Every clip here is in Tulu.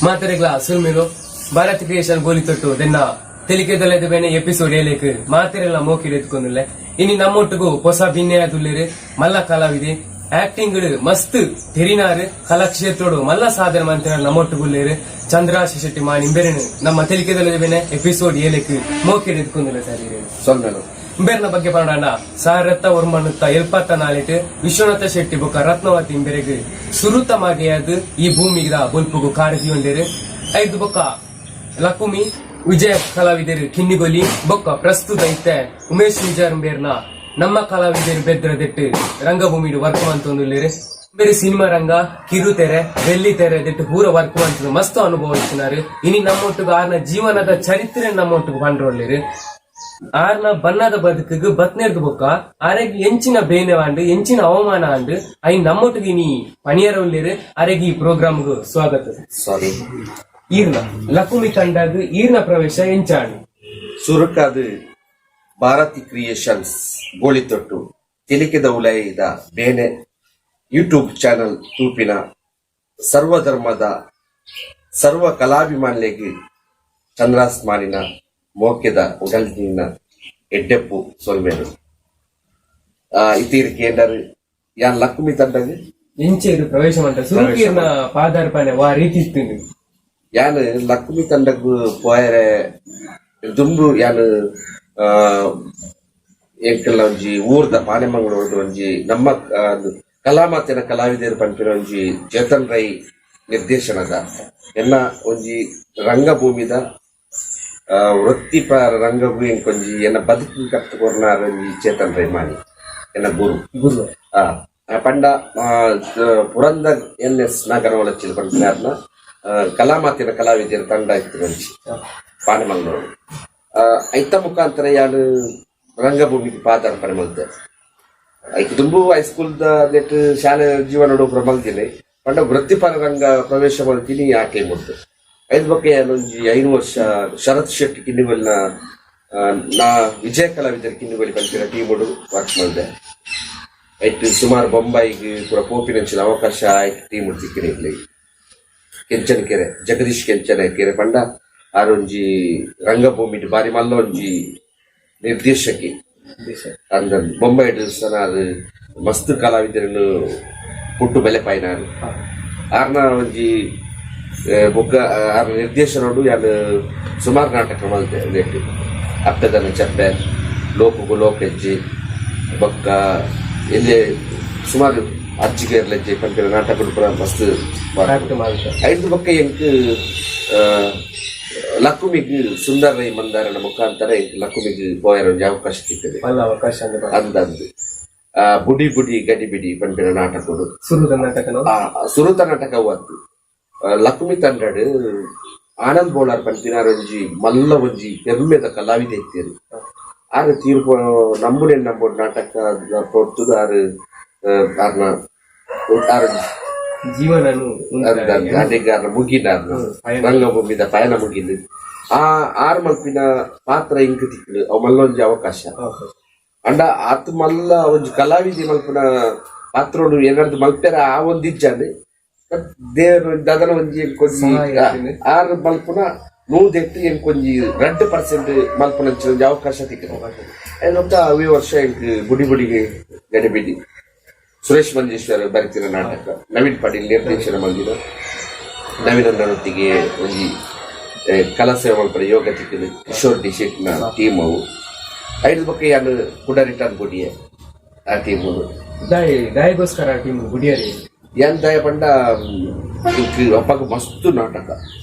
ಮಾತೆರೆಗ್ಲಾ ಸುಲ್ಮಿಲು ಭಾರತ್ ಕ್ರಿಯೇಷನ್ ಗೋಲಿ ತೊಟ್ಟು ದೆನ್ನ ತೆಲಿಕೆದೊಲೆದ ಬೇನೆ ಎಪಿಸೋಡ್ ಏಲೇಕ್ ಮಾತೆರೆಲ್ಲ ಮೋಕಿಡ್ ಎತ್ಕೊಂದುಲ್ಲೆ. ಇನಿ ನಮ್ಮೊಟ್ಟುಗು ಹೊಸ ಭಿನ್ನೆಯಾದುಲ್ಲೆರ್, ಮಲ್ಲ ಕಲಾವಿದೆ, ಆಕ್ಟಿಂಗ್ ಮಸ್ತ್ ತೆರಿನಾರು, ಕಲಾಕ್ಷೇತ್ರೋಡು ಮಲ್ಲ ಸಾಧನೆ ಮಂತಿನ ನಮ್ಮೊಟ್ಟುಗುಲ್ಲೇರು ಚಂದ್ರಾಶಿ ಶೆಟ್ಟಿ ಮಾನ್ ಇಂಬೆರೆನು ನಮ್ಮ ತೆಲಿಕೆದೊಲೆದ ಬೇನೆ ಎಪಿಸೋಡ್ ಏಲೇಕ್ ಮೋಕಿಡ್ ಎತ್ಕೊಂದುಲ್ಲೆ ಸರ್. ಸೊಲ್ಮೆಲು. ಇಂಬೆರ್ನ ಬಗ್ಗೆ ಪನೋಡಾಂಡ 1974ಟ್ ವಿಶ್ವನಾಥ ಶೆಟ್ಟಿ ಬೊಕ್ಕ ರತ್ನವತಿ ಇಂಬೆರೆಗ್ ಸುರುತ ಮಗೆಯಾದ್ ಈ ಭೂಮಿಗಿದ ಬೊಲ್ಪುಗು ಕಾರದಿಯೊಂಡೆರ್. ಐದು ಬೊಕ್ಕ ಲಕುಮಿ, ವಿಜಯ ಕಲಾವಿದರು ಕಿನ್ನಿಗೊಲಿ ಬೊಕ್ಕ ಪ್ರಸ್ತುತ ಇತ್ತೆ ಉಮೇಶ್ ವಿಜಯ್ ನಮ್ಮ ಕಲಾವಿದರು ಬೆದ್ರದೆಟ್ಟು ರಂಗಭೂಮಿಡು ವರ್ಕ್ ಮಂತೊಂದುಲ್ಲೆರ್. ಬೇರೆ ಸಿನಿಮಾ ರಂಗ, ಕಿರುತೆರೆ, ಬೆಳ್ಳಿ ತೆರೆ ದೆಟ್ಟು ಪೂರ ವರ್ಕ್ ಮಂತದ ಮಸ್ತ್ ಅನುಭವ ಇತ್ತಿನಾರು. ಇನಿ ನಮ್ಮೊಟ್ಟುಗು ಆರ್ನ ಜೀವನದ ಚರಿತ್ರೆ ನಮ್ಮೊಟ್ಟುಗು ಪಂಡ್ರೊಲ್ಲೆರ್. ಆರ್ನ ಬಣ್ಣದ ಬದುಕುಗ್ ಬತ್ನೆರ್ದು ಬೊಕ್ಕ ಆರೆಗ್ ಎಂಚಿನ ಬೇನೆ ಆಂಡ್, ಎಂಚಿನ ಅವಮಾನ ಆಂಡ್, ಐನ್ ನಮ್ಮೊಟ್ಟಿಗೆ ಇನಿ ಪನಿಯರ ಉಲ್ಲೆರ್. ಅರೆಗ್ ಈ ಪ್ರೋಗ್ರಾಮ್ ಸ್ವಾಗತ. ಸಾರಿ. ಈರ್ನ ಲಕುಮಿ ತಂಡಗ್ ಈರ್ನ ಪ್ರವೇಶ ಎಂಚಾಂಡ್? ಸುರುಕಾದ್ ಭಾರತಿ ಕ್ರಿಯೇಷನ್ಸ್ ಗೋಳಿತೊಟ್ಟು ತೆಲಿಕೆದ ಉಲೈದ ಬೇನೆ ಯೂಟ್ಯೂಬ್ ಚಾನಲ್ ತೂಪಿನ ಸರ್ವಧರ್ಮದ ಸರ್ವ ಕಲಾಭಿಮಾನಿಲೆಗ್ ಚಂದ್ರಾಸ್ ಮಾನಿನ ಮೋಕೆದ ಉಡಲ್ದಿನ ಎಡ್ಡೆಪ್ಪು ಸೊಲ್ಮೆಲು. ಇತೀರ್ ಕೇಂಡರ್ ಯಾನ್ ಲಕ್ಷ್ಮಿ ತಂಡಗ್ ಎಂಚೇರು ಪ್ರವೇಶ ಮಂಟ ಸುರುಕು ಈರ್ನ ಪಾದಾರ್ಪಣೆ ವಾ ರೀತಿ ಇತ್ತು? ಯಾನ್ ಲಕ್ಷ್ಮಿ ತಂಡಗ್ ಪೋಯರೆ ದುಂಬು ಯಾನ್ ಎಂಕಲ್ನ ಒಂಜಿ ಊರ್ದ ಪಾನೆಮಂಗಳೂರ್ದ ಒಂಜಿ ನಮ್ಮ ಕಲಾಮಾತಿನ ಕಲಾವಿದರು ಪನ್ಪಿನ ಒಂಜಿ ಚೇತನ್ ರೈ ನಿರ್ದೇಶನದ ಎನ್ನ ಒಂಜಿ ರಂಗಭೂಮಿದ ವೃತ್ತಿಪರ ರಂಗಭೂಮಿ ಒಂಜಿ ಎನ್ನ ಬದುಕು ಕತ್ತು ಕೊರ್ನಾರ್ ಒಂಜಿ ಚೇತನ್ ರೈ ಮಾನಿ ಎನ್ನ ಗುರು. ಗುರು. ಪಂಡ ಪುರಂದರ್ ಎನ್ ಎಸ್ ನಾಗರವಳಚ್ಚಿಲ್ ಪನ್ಪಿನಾರ್ನ ಕಲಾಮಾತಿನ ಕಲಾವಿದರ ತಂಡ ಇತ್ತು ಒಂಜಿ ಪಾನೆಮಂಗಳೂರು. ಐತ ಮುಖಾಂತರ ಯಾನ್ ರಂಗಭೂಮಿಗೆ ಪಾದಾರ್ಪಣೆ ಮಲ್ತೆ. ಐಕ್ ದುಂಬು ಹೈಸ್ಕೂಲ್ ದ ನೆಟ್ ಶಾಲೆ ಜೀವನಡು ಪೂರ ಮಲ್ದಿನಿ. ಪಂಡ ವೃತ್ತಿಪರ ರಂಗ ಪ್ರವೇಶ ಮಲ್ತೀನಿ ಆ ಟೈಮ್ ಉಂಟು. ಐದು ಬೊಕ್ಕ ಯಾನ್ ಒಂಜಿ 5 ವರ್ಷ ಶರತ್ ಶೆಟ್ಟಿ ಕಿನ್ನಿಗೋಲಿನ ನಾ ವಿಜಯ ಕಲಾವಿದರ ಕಿನ್ನಿಗೋಲಿ ಪನ್ಪಿನ ಟೀಮ್ ವರ್ಕ್ ಮಲ್ದೆ. ಐಟ್ ಸುಮಾರು ಬೊಂಬಾಯಿಗ್ ಪೂರ ಪೋಪಿನಂಚಿನ ಅವಕಾಶ ಆಯ್ತು ಟೀಮ್ ತಿಕ್ಕಿನ. ಇಲ್ಲಿ ಕೆಂಚನ ಕೆರೆ ಜಗದೀಶ್ ಕೆಂಚನ ಕೆರೆ ಪಂಡ ಆರ್ ಒಂಜಿ ರಂಗಭೂಮಿ ಬಾರಿ ಮಲ್ಲ ಒಂಜಿ ನಿರ್ದೇಶಕಿ. ಅಂದ ಬೊಂಬೈ ಸನ ಅದು ಮಸ್ತ್ ಕಲಾವಿದರನ್ನು ಪುಟ್ಟು ಬೆಲೆಪಾಯಿನಾರು. ಆರ್ನ ಒಂಜಿ ಬೊಕ್ಕ ಆರ್ನ ನಿರ್ದೇಶನೋಡು ಯಾನ್ ಸುಮಾರು ನಾಟಕ ಮಲ್ತೆ. ನೆಟ್ ಅಪ್ಪೆದನ ಚಪ್ಪೆ, ಲೋಕಗು ಲೋಕೆಜ್ಜಿ, ಬೊಕ್ಕ ಎಲ್ಲಿ ಸುಮಾರು ಅಜ್ಜಿಗೇರ್ಲೆಜ್ಜಿ ಪನ್ಪಿನ ನಾಟಕಗಳು ಪೂರ ಮಸ್ತ್. ಆಕ್ಟ್ ಮಲ್ತೆ. ಐದು ಬೊಕ್ಕ ಎಂಕ್ ಲಕ್ಕುಮಿಗ್ ಸುಂದರ್ ರೈ ಮಂದಾರನ ಮುಖಾಂತರ ಎಂಕ್ ಲಕ್ಕುಮಿಗ್ ಪೋಯರ ಒಂಜಿ ಅವಕಾಶ ಸಿಕ್ಕದೆ. ಮಲ್ಲ ಅವಕಾಶ ಅಂದ್ರೆ. ಅಂದಂದು ಬುಡಿ ಬುಡಿ ಗಡಿಬಿಡಿ ಪನ್ಪಿನ ನಾಟಕಡು. ಸುರುದ ನಾಟಕನ? ಸುರುತ ನಾಟಕ ಅವತ್ತು. ಲಕ್ಷ್ಮಿ ತಂಡಡ್ ಆನಂದ್ ಬೋಳಾರ್ ಪನ್ಪಿನಾರ್ ಒಂಜಿ ಮಲ್ಲ ಒಂಜಿ ಪೆರ್ಮೆದ ಕಲಾವಿದೆ ಇತ್ತೇರು. ಆರ್ ತೀರ್ಪು ನಂಬುನೆ ನಂಬುಡ್ ನಾಟಕ ಪೊರ್ತುದು ಆರ್ ಆರ್ನ ಆರ್ ಜೀವನನು ಅಡೆಗ್ ಆರ್ನ ಮುಗಿನ ಪಯಣ. ರಂಗಭೂಮಿದ ಪಯಣ ಮುಗಿದು ಆ ಆರ್ ಮಲ್ಪಿನ ಪಾತ್ರ ಇಂಕ್ ತಿಕ್ಕುದು. ಅವು ಮಲ್ಲ ಒಂಜಿ ಅವಕಾಶ. ಅಂಡ ಆತ್ ಮಲ್ಲ ಒಂಜಿ ಕಲಾವಿದೆ ಮಲ್ಪಿನ ಪಾತ್ರೋಡು ಏನಾದ್ರು ಮಲ್ಪೆರ ಆ ಒಂದ್ ಇಜ್ಜಾಂಡ್. ಬಟ್ ದೇವರು ದಾದನ ಒಂಜಿ ಎಂಕೊಂಜಿ ಸಹಾಯ ಇತ್ತಿನಿ. ಆರ್ ಮಲ್ಪುನ 108 ಎಂಕೊಂಜಿ 2% ಮಲ್ಪುನ ಒಂಜಿ ಅವಕಾಶ ತಿಕ್ಕಿನ. ಬೊಕ್ಕ ಅವೇ ವರ್ಷ ಎಂಕ್ ಬುಡಿ ಬುಡಿಗೆ ಗಡಿಬಿಡಿ ಸುರೇಶ್ ಮಂಜೇಶ್ವರ ಬರಿತಿನ ನಾಟಕ, ನವೀನ್ ಪಾಟೀಲ್ ನಿರ್ದೇಶನ ಮಲ್ದಿನ. ನವೀನ್ ನೊಟ್ಟಿಗೆ ಒಂಜಿ ಕಲಾ ಸೇವೆ ಮಲ್ಪುನ ಯೋಗ ತಿಕ್ಕಿದ. ಕಿಶೋರ್ ಡಿ ಶೆಟ್ನ ಟೀಮ್ ಅವು. ಐದು ಬೊಕ್ಕ ಯಾನ್ ಕುಡ ರಿಟರ್ನ್ ಬುಡಿಯೆ ಆ ಟೀಮ್. ದಾಯಿ ದಾಯಿಗೋಸ್ಕರ ಟೀಮ್ ಗುಡಿಯರಿ? ಯಾನ್ ದಾಯ ಪಂಡ ಇಂಕ್ ಅಪ್ಪಗ ಮಸ್ತ್ ನಾಟಕ,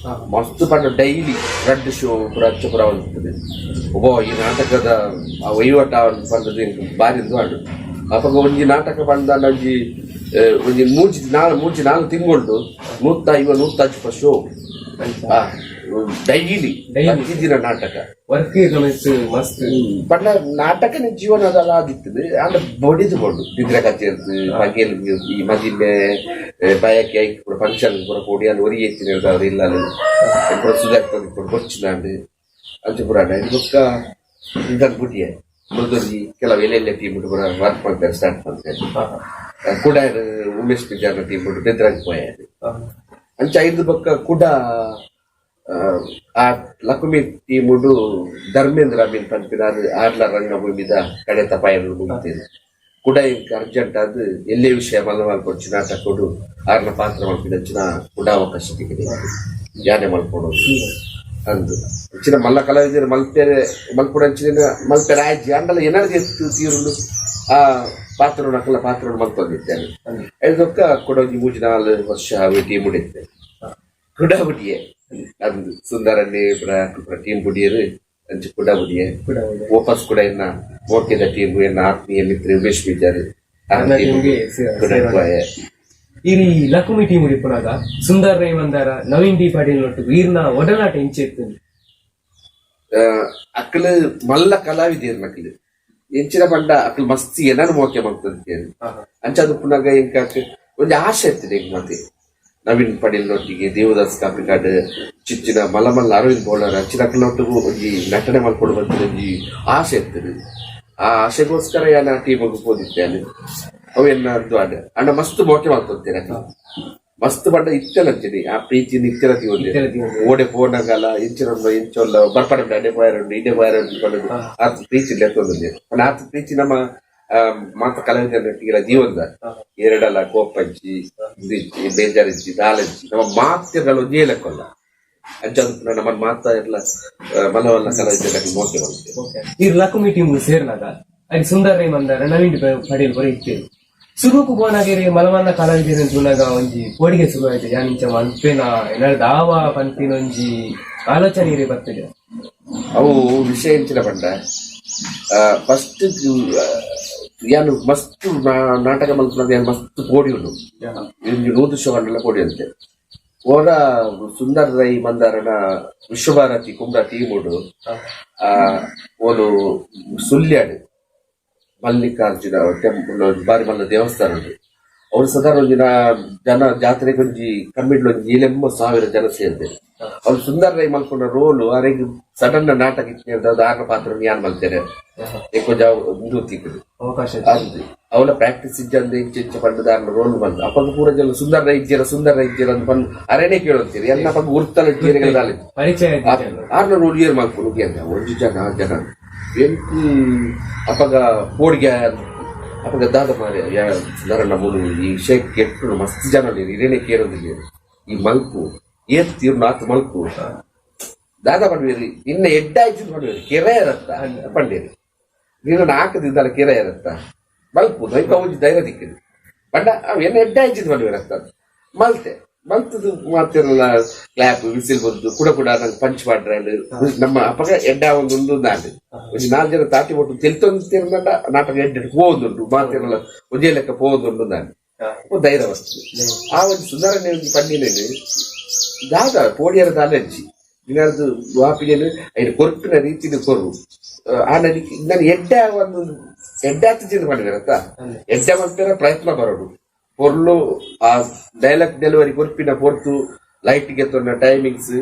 ಮಸ್ತ್ ಪಂಡ ಡೈಲಿ ರಡ್ಡ್ ಶೋ ಪೂರ ಅಂಚ ಪೂರ ಒಂದಿರ್ತದೆ. ಒಬ್ಬ ಈ ನಾಟಕದ ಆ ವಹಿವಾಟ ಪಂಡದು ಎಂಕ್ ಬಾರಿ ಇಂದು ಆಂಡ್. ಅಪಗ ಒಂಜಿ ನಾಟಕ ಪಂಡ ಒಂಜಿ ಒಂಜಿ ಮೂಜಿ ನಾಲ್ ಮೂಜಿ ನಾಲ್ಕು ತಿಂಗಳು 150 150 ಶೋ ಡೈಲಿ. Daily. ಪ್ರತಿದಿನ ನಾಟಕ. ವರ್ಕ್ ಮಸ್ತ್. ಪಂಡ ನಾಟಕನ ಜೀವನದಲ್ಲ ಆದಿತ್ತದು. ಆಂಡ ಬಡಿದು ಬೋಡು ನಿದ್ರೆ ಕಚ್ಚೇರ್ದು ಪಗೆಲ್ ಈ ಮದಿಮೆ ಬಯಕೆ ಐಕ್ ಪೂರ ಫಂಕ್ಷನ್ ಪೂರ ಪೋಡಿ ಅಲ್ಲಿ ಒರಿ ಎತ್ತಿನ ಅವ್ರು ಇಲ್ಲ ಪೂರ ಸುಧಾರ್ತದೆ ಪೂರ ಬೊಚ್ಚಿನಾಂಡ್ ಅಂಚ ಪೂರ. ಆಂಡ್ ಬೊಕ್ಕ ಇದನ್ನು ಬುಡಿಯೆ ಮೃದುಲಿ ಕೆಲವು ಎಲ್ಲೆಲ್ಲ ಟೀಮ್ ಪೂರ ವರ್ಕ್ ಮಾಡ್ತಾರೆ ಸ್ಟಾರ್ಟ್ ಮಾಡ್ತಾರೆ. ಕೂಡ ಉಮೇಶ್ ಪಿಜಾರ್ನ ಟೀಮ್ ಬೆದ್ರಾಗ್ ಪೋಯ. ಅಂಚ ಐದು ಬೊಕ್ಕ ಕುಡ ಆ ಲಕುಮಿ ಟೀಮುಡು ಧರ್ಮೇಂದ್ರ ಅಮೀನ್ ಪನ್ಪಿನ ಆರ್ಲ ರಂಗಭೂಮಿದ ಕಡೆ ತಪಾಯಲು ಮುಗಿತೇನೆ. ಕುಡ ಇಂಕ್ ಅರ್ಜೆಂಟ್ ಅದು ಎಲ್ಲೇ ವಿಷಯ ಮಲ್ಲ ಮಲ್ಪೊಂಚಿ ನಾಟಕೊಡು ಆರ್ನ ಪಾತ್ರ ಮಲ್ಪಿನಂಚಿನ ಕುಡ ಅವಕಾಶ ತಿಕ್ಕಿದೆ ಯಾನೆ ಮಲ್ಪೊಡು ಅಂದು ಅಂಚಿನ ಮಲ್ಲ ಕಲಾವಿದರು ಮಲ್ಪೆರೆ ಮಲ್ಪುಡಂಚಿನ ಮಲ್ಪೆರೆ ಆಯ್ಜಿ ಅಂಡಲ ಎನರ್ಜಿ ಎತ್ತು ತೀರುಂಡು ಆ ಪಾತ್ರ ನಕಲ ಪಾತ್ರ ಮಲ್ತೊಂದಿದ್ದೇನೆ. ಐದೊಕ್ಕ ಕುಡ ಒಂಜಿ 3-4 ವರ್ಷ ಅವು ಟೀಮ್ ಉಡಿತ್ತೆ ಕುಡ ಬುಡಿಯೆ ಅಂದು ಸುಂದರನ್ನೇ ಪುರ ಟೀಮ್ ಬುಡಿಯರು ಅಂಚ ಕುಡ ಬುಡಿಯೆ. ಕುಡ ವಾಪಸ್ ಕೂಡ ಎನ್ನ ಮೋಕೆದ ಟೀಮ್ ಎನ್ನ ಆತ್ಮೀಯ ಮಿತ್ರ ಉಮೇಶ್ ಬಿಜಾರ್ ಅನ್ನ ಟೀಮ್ಗೆ ಕುಡ. ಇರಿ ಲಕುಮಿ ಟೀಮ್ ಉಡಿಪುನಾಗ ಸುಂದರ್ ರೈ ಮಂದಾರ, ನವೀನ್ ಡಿ ಪಾಟೀಲ್ ನೊಟ್ಟು ಈರ್ನ ಒಡನಾಟ ಇಂಚೆ ಇತ್ತು? ಅಕ್ಲು ಮಲ್ಲ ಕಲಾವಿದೆಯರ್ ನಕ್ಲು. ಎಂಚಿನ ಪಂಡ ಅಕ್ಲು ಮಸ್ತ್ ಏನನು ಮೋಕೆ ಮಲ್ತಂತೇಳಿ. ಅಂಚ ಅದು ಪುನಗ ಎಂಕ ಒಂಜಿ ಆಶೆ ಇರ್ತದೆ ಎಂಕ್. ಮತ್ತೆ ನವೀನ್ ಪಡೀಲ್ ನೊಟ್ಟಿಗೆ, ದೇವದಾಸ್ ಕಾಪಿಕಾಡ್, ಚಿಚ್ಚಿನ ಮಲ್ಲ ಮಲ್ಲ ಅರವಿಂದ್ ಬೋಳರ್ ಅಂಚಿನ ಅಕ್ಲ್ನೊಟ್ಟಿಗೂ ಒಂಜಿ ನಟನೆ ಮಲ್ಪೊಡು ಬಂತ ಒಂಜಿ ಆಶೆ ಇರ್ತದೆ. ಆ ಆಶೆಗೋಸ್ಕರ ಯಾನ ಟೀಮ್ ಪೋದಿತ್ತೇನೆ. ಅವು ಎನ್ನ ಅಂದು ಆಡ ಅಣ್ಣ ಮಸ್ತ್ ಮೋಕೆ ಮಲ್ತಂತೇನೆ. ಅಕ್ಲು ಮಸ್ತ್ ಪಂಡ ಇತ್ತೆಲ ಅಂಚನೆ ಆ ಪ್ರೀತಿ ಇತ್ತೆಲ ತೀವೊಂದು. ಇತ್ತೆಲ ತೀವೊಂದು. ಓಡೆ ಪೋನಗಲ ಇಂಚಿನ ಇಂಚೊಲ್ಲ ಬರ್ಪಡೆ ಅಡೆ ಪೋಯರುಂಡು ಇಡೆ ಪೋಯರುಂಡು ಪಂಡುದು ಆತ್ ಪ್ರೀತಿ ಲೆತ್ತೊಂದು. ಪಂಡ ಆತ್ ಪ್ರೀತಿ ನಮ್ಮ ಮಾತ ಕಲಾವಿದರೊಟ್ಟಿಗೆಲ ಜೀವನದ ಎರಡಲ್ಲ ಕೋಪಂಚಿ ಇಂದಿಜ್ಜಿ ಬೇಜಾರಿಜ್ಜಿ ದಾಲಂಚಿ ನಮ್ಮ ಮಾತೆಗಳ ಒಂಜೇ ಲೆಕ್ಕೊಲ್ಲ. ಅಂಚ ಪುನಃ ನಮ್ಮ ಮಾತ ಎಲ್ಲ ಮಲವಲ್ಲ ಕಲಾವಿದರ ಮೋಕೆ ಮಲ್ತೆ. ಈರ್ ಲಕುಮಿ ಟೀಮ್ ಸೇರ್ನಾಗ ಅಲ್ಲಿ ಸುಂದರ್ ರೈ ಮಂದಾರ, ನವೀನ್ ಡಿ ಪಾಟೀಲ್ ಬರ ಇತ್ತೇರು. ಸುರುಕು ಪೋನಾಗೇರಿ ಮಲಮಲ್ಲ ಕಲಾವಿದೆರ್ ತೂನಾಗ ಒಂಜಿ ಪೋಡಿಗೆ ಶುರು ಆಯ್ತು. ಯಾನ್ ಇಂಚ ಮನ್ಪೇನ ಏನಾರ ದಾವ ಪನ್ಪಿನ ಒಂಜಿ ಆಲೋಚನೆ ಇರೇ ಬರ್ತದೆ? ಅವು ವಿಷಯ ಎಂಚಿನ ಪಂಡ ಫಸ್ಟ್ ಯಾನು ಮಸ್ತ್ ನಾಟಕ ಮಲ್ಪುನಗ ಯಾನ್ ಮಸ್ತ್ ಪೋಡಿಯುಂಡು. ಒಂಜಿ 100 ಶೋ ಕಂಡಲ ಪೋಡಿ ಅಂತೆ. ಓರ ಸುಂದರ್ ರೈ ಮಂದಾರನ ವಿಶ್ವಭಾರತಿ ಕುಂಬ್ರ ಟೀಮುಡು ಓಲು ಸುಳ್ಯಾಡು ಮಲ್ಲಿಕಾರ್ಜುನ ಟೆಂಪಲ್ ಬಾರಿ ಮಲ್ಲ ದೇವಸ್ಥಾನ ಉಂಟು. ಅವ್ರು ಸಾಧಾರಣ ಒಂಜಿ ಜನ ಜಾತ್ರೆಗೆ ಒಂಜಿ ಕಮ್ಮಿಡ್ಲ ಒಂಜಿ 70,000 ಜನ ಸೇರಿದೆ. ಅವ್ರು ಸುಂದರ್ ರೈ ಮಲ್ಕೊಂಡ ರೋಲು ಅರೆಗ್ ಸಡನ್ ನಾಟಕ ಇತ್ತು. ಆರ್ನ ಪಾತ್ರ ಯಾನ್ ಮಲ್ತೇನೆ ಏಕೋ ಜಾವ್ ಉಂದು ತಿಕ್ಕುದು ಅವಕಾಶ. ಅಂದ್ ಅವನ ಪ್ರಾಕ್ಟೀಸ್ ಇಜ್ಜಂದೆ ಇಂಚ ಇಂಚ ಪಂಡದ ಆರ್ನ ರೋಲ್ ಬಂದು ಅಪ್ಪಗ ಪೂರ ಜನ ಸುಂದರ್ ರೈ ಇಜ್ಜರ, ಸುಂದರ್ ರೈ ಇಜ್ಜರ ಅಂತ ಬಂದು ಅರೆನೇ ಕೇಳುತ್ತೀರಿ. ಎಲ್ಲ ಪಕ್ಕ ಉರ್ತಲ ಜೀರೆಗಳ ದಾಲಿ. ಪರಿಚಯ ಇದ್ದಿದ್ದಲ್ಲ. ಆರ್ನ ರೋಲ್ ಏರ್ ಮಲ್ಕೊಂಡು ಅಂತ ಒಂಜಿ ಜನ ಜನ ಎಂಕ್ ಅಪಗ ಪೋಡಿಗೆ ಅಪಗ ದಾದ ಮಾರೆ ಸುಂದರಣ್ಣ ಮುಲು ಈ ವಿಷಯ ಕೆಟ್ಟು ಮಸ್ತ್ ಜನ ಇರೇನೆ ಕೇರೊಂದಿಲ್ಲ. ಈ ಮಲ್ಪು ಏತ್ ತೀರ್ನ ಆತ್ ಮಲ್ಪು ದಾದ ಪಂಡ್ವೇರಿ ಇನ್ನ ಎಡ್ಡಾಯ್ತು ಪಂಡ್ವೇರಿ ಕೆರೆ ಇರತ್ತ ಪಂಡೇರಿ ನೀನು 4 ದಿನದ ಕೆರೆ ಇರತ್ತ ಮಲ್ಪು ದೊಯ್ಕ ಒಂಜಿ ಧೈರ್ಯ ದಿಕ್ಕಿದೆ. ಬಣ್ಣ ಅವ್ ಎನ್ನ ಎಡ್ಡಾಯ್ತು ಪಂಡ್ವೇರತ್ತ ಮಲ್ತೆ. ಮಲ್ತದು ಮಾತಿರಲ್ಲ ಕ್ಲಾಪ್ ವಿಸಿಲ್ ಬಂದು ಕುಡ ಕುಡ ನಂಗೆ ಪಂಚ್ ಮಾಡ್ರೆ. ನಮ್ಮ ಅಪಗ ಎಡ್ಡ ಒಂದು ಉಂಡು ನಾಡು ಒಂಜಿ 4 ಜನ ತಾಟಿ ಒಟ್ಟು ತೆಲ್ತೊಂದು ತೀರ್ನಂಡ ನಾಟಕ ಎಡ್ಡೆ ಪೋವೊಂದುಂಡು ಮಾತಿರಲ್ಲ ಒಂಜೇ ಲೆಕ್ಕ ಪೋವೊಂದುಂಡು ನಾನು ಧೈರ್ಯ ವಸ್ತು. ಆ ಒಂಜಿ ಸುಂದರನೇ ಒಂಜಿ ಪಂಡಿನೇನು ದಾದ ಪೋಡಿಯರ ದಾಲಂಚಿ ದಿನಾರ್ದು ವಾಪಿನೇನು ಐನು ಕೊರ್ಪಿನ ರೀತಿನ ಕೊರು ಆ ನನಗೆ ನಾನು ಎಡ್ಡೆ ಒಂದು ಎಡ್ಡೆ ಆತಿದ್ದು ಮಾಡಿದಾರತ್ತ ಎಡ್ಡೆ ಮಾಡ್ತಾರೆ ಪ್ರಯತ್ನ ಬರೋಡು ಪೊರ್ಲು ಆ ಡೈಲಾಗ್ ಡೆಲಿವರಿ ಕೊರ್ಪಿನ ಪೊರ್ತು ಲೈಟ್ ಗೆತ್ತೊಂಡ ಟೈಮಿಂಗ್ಸ್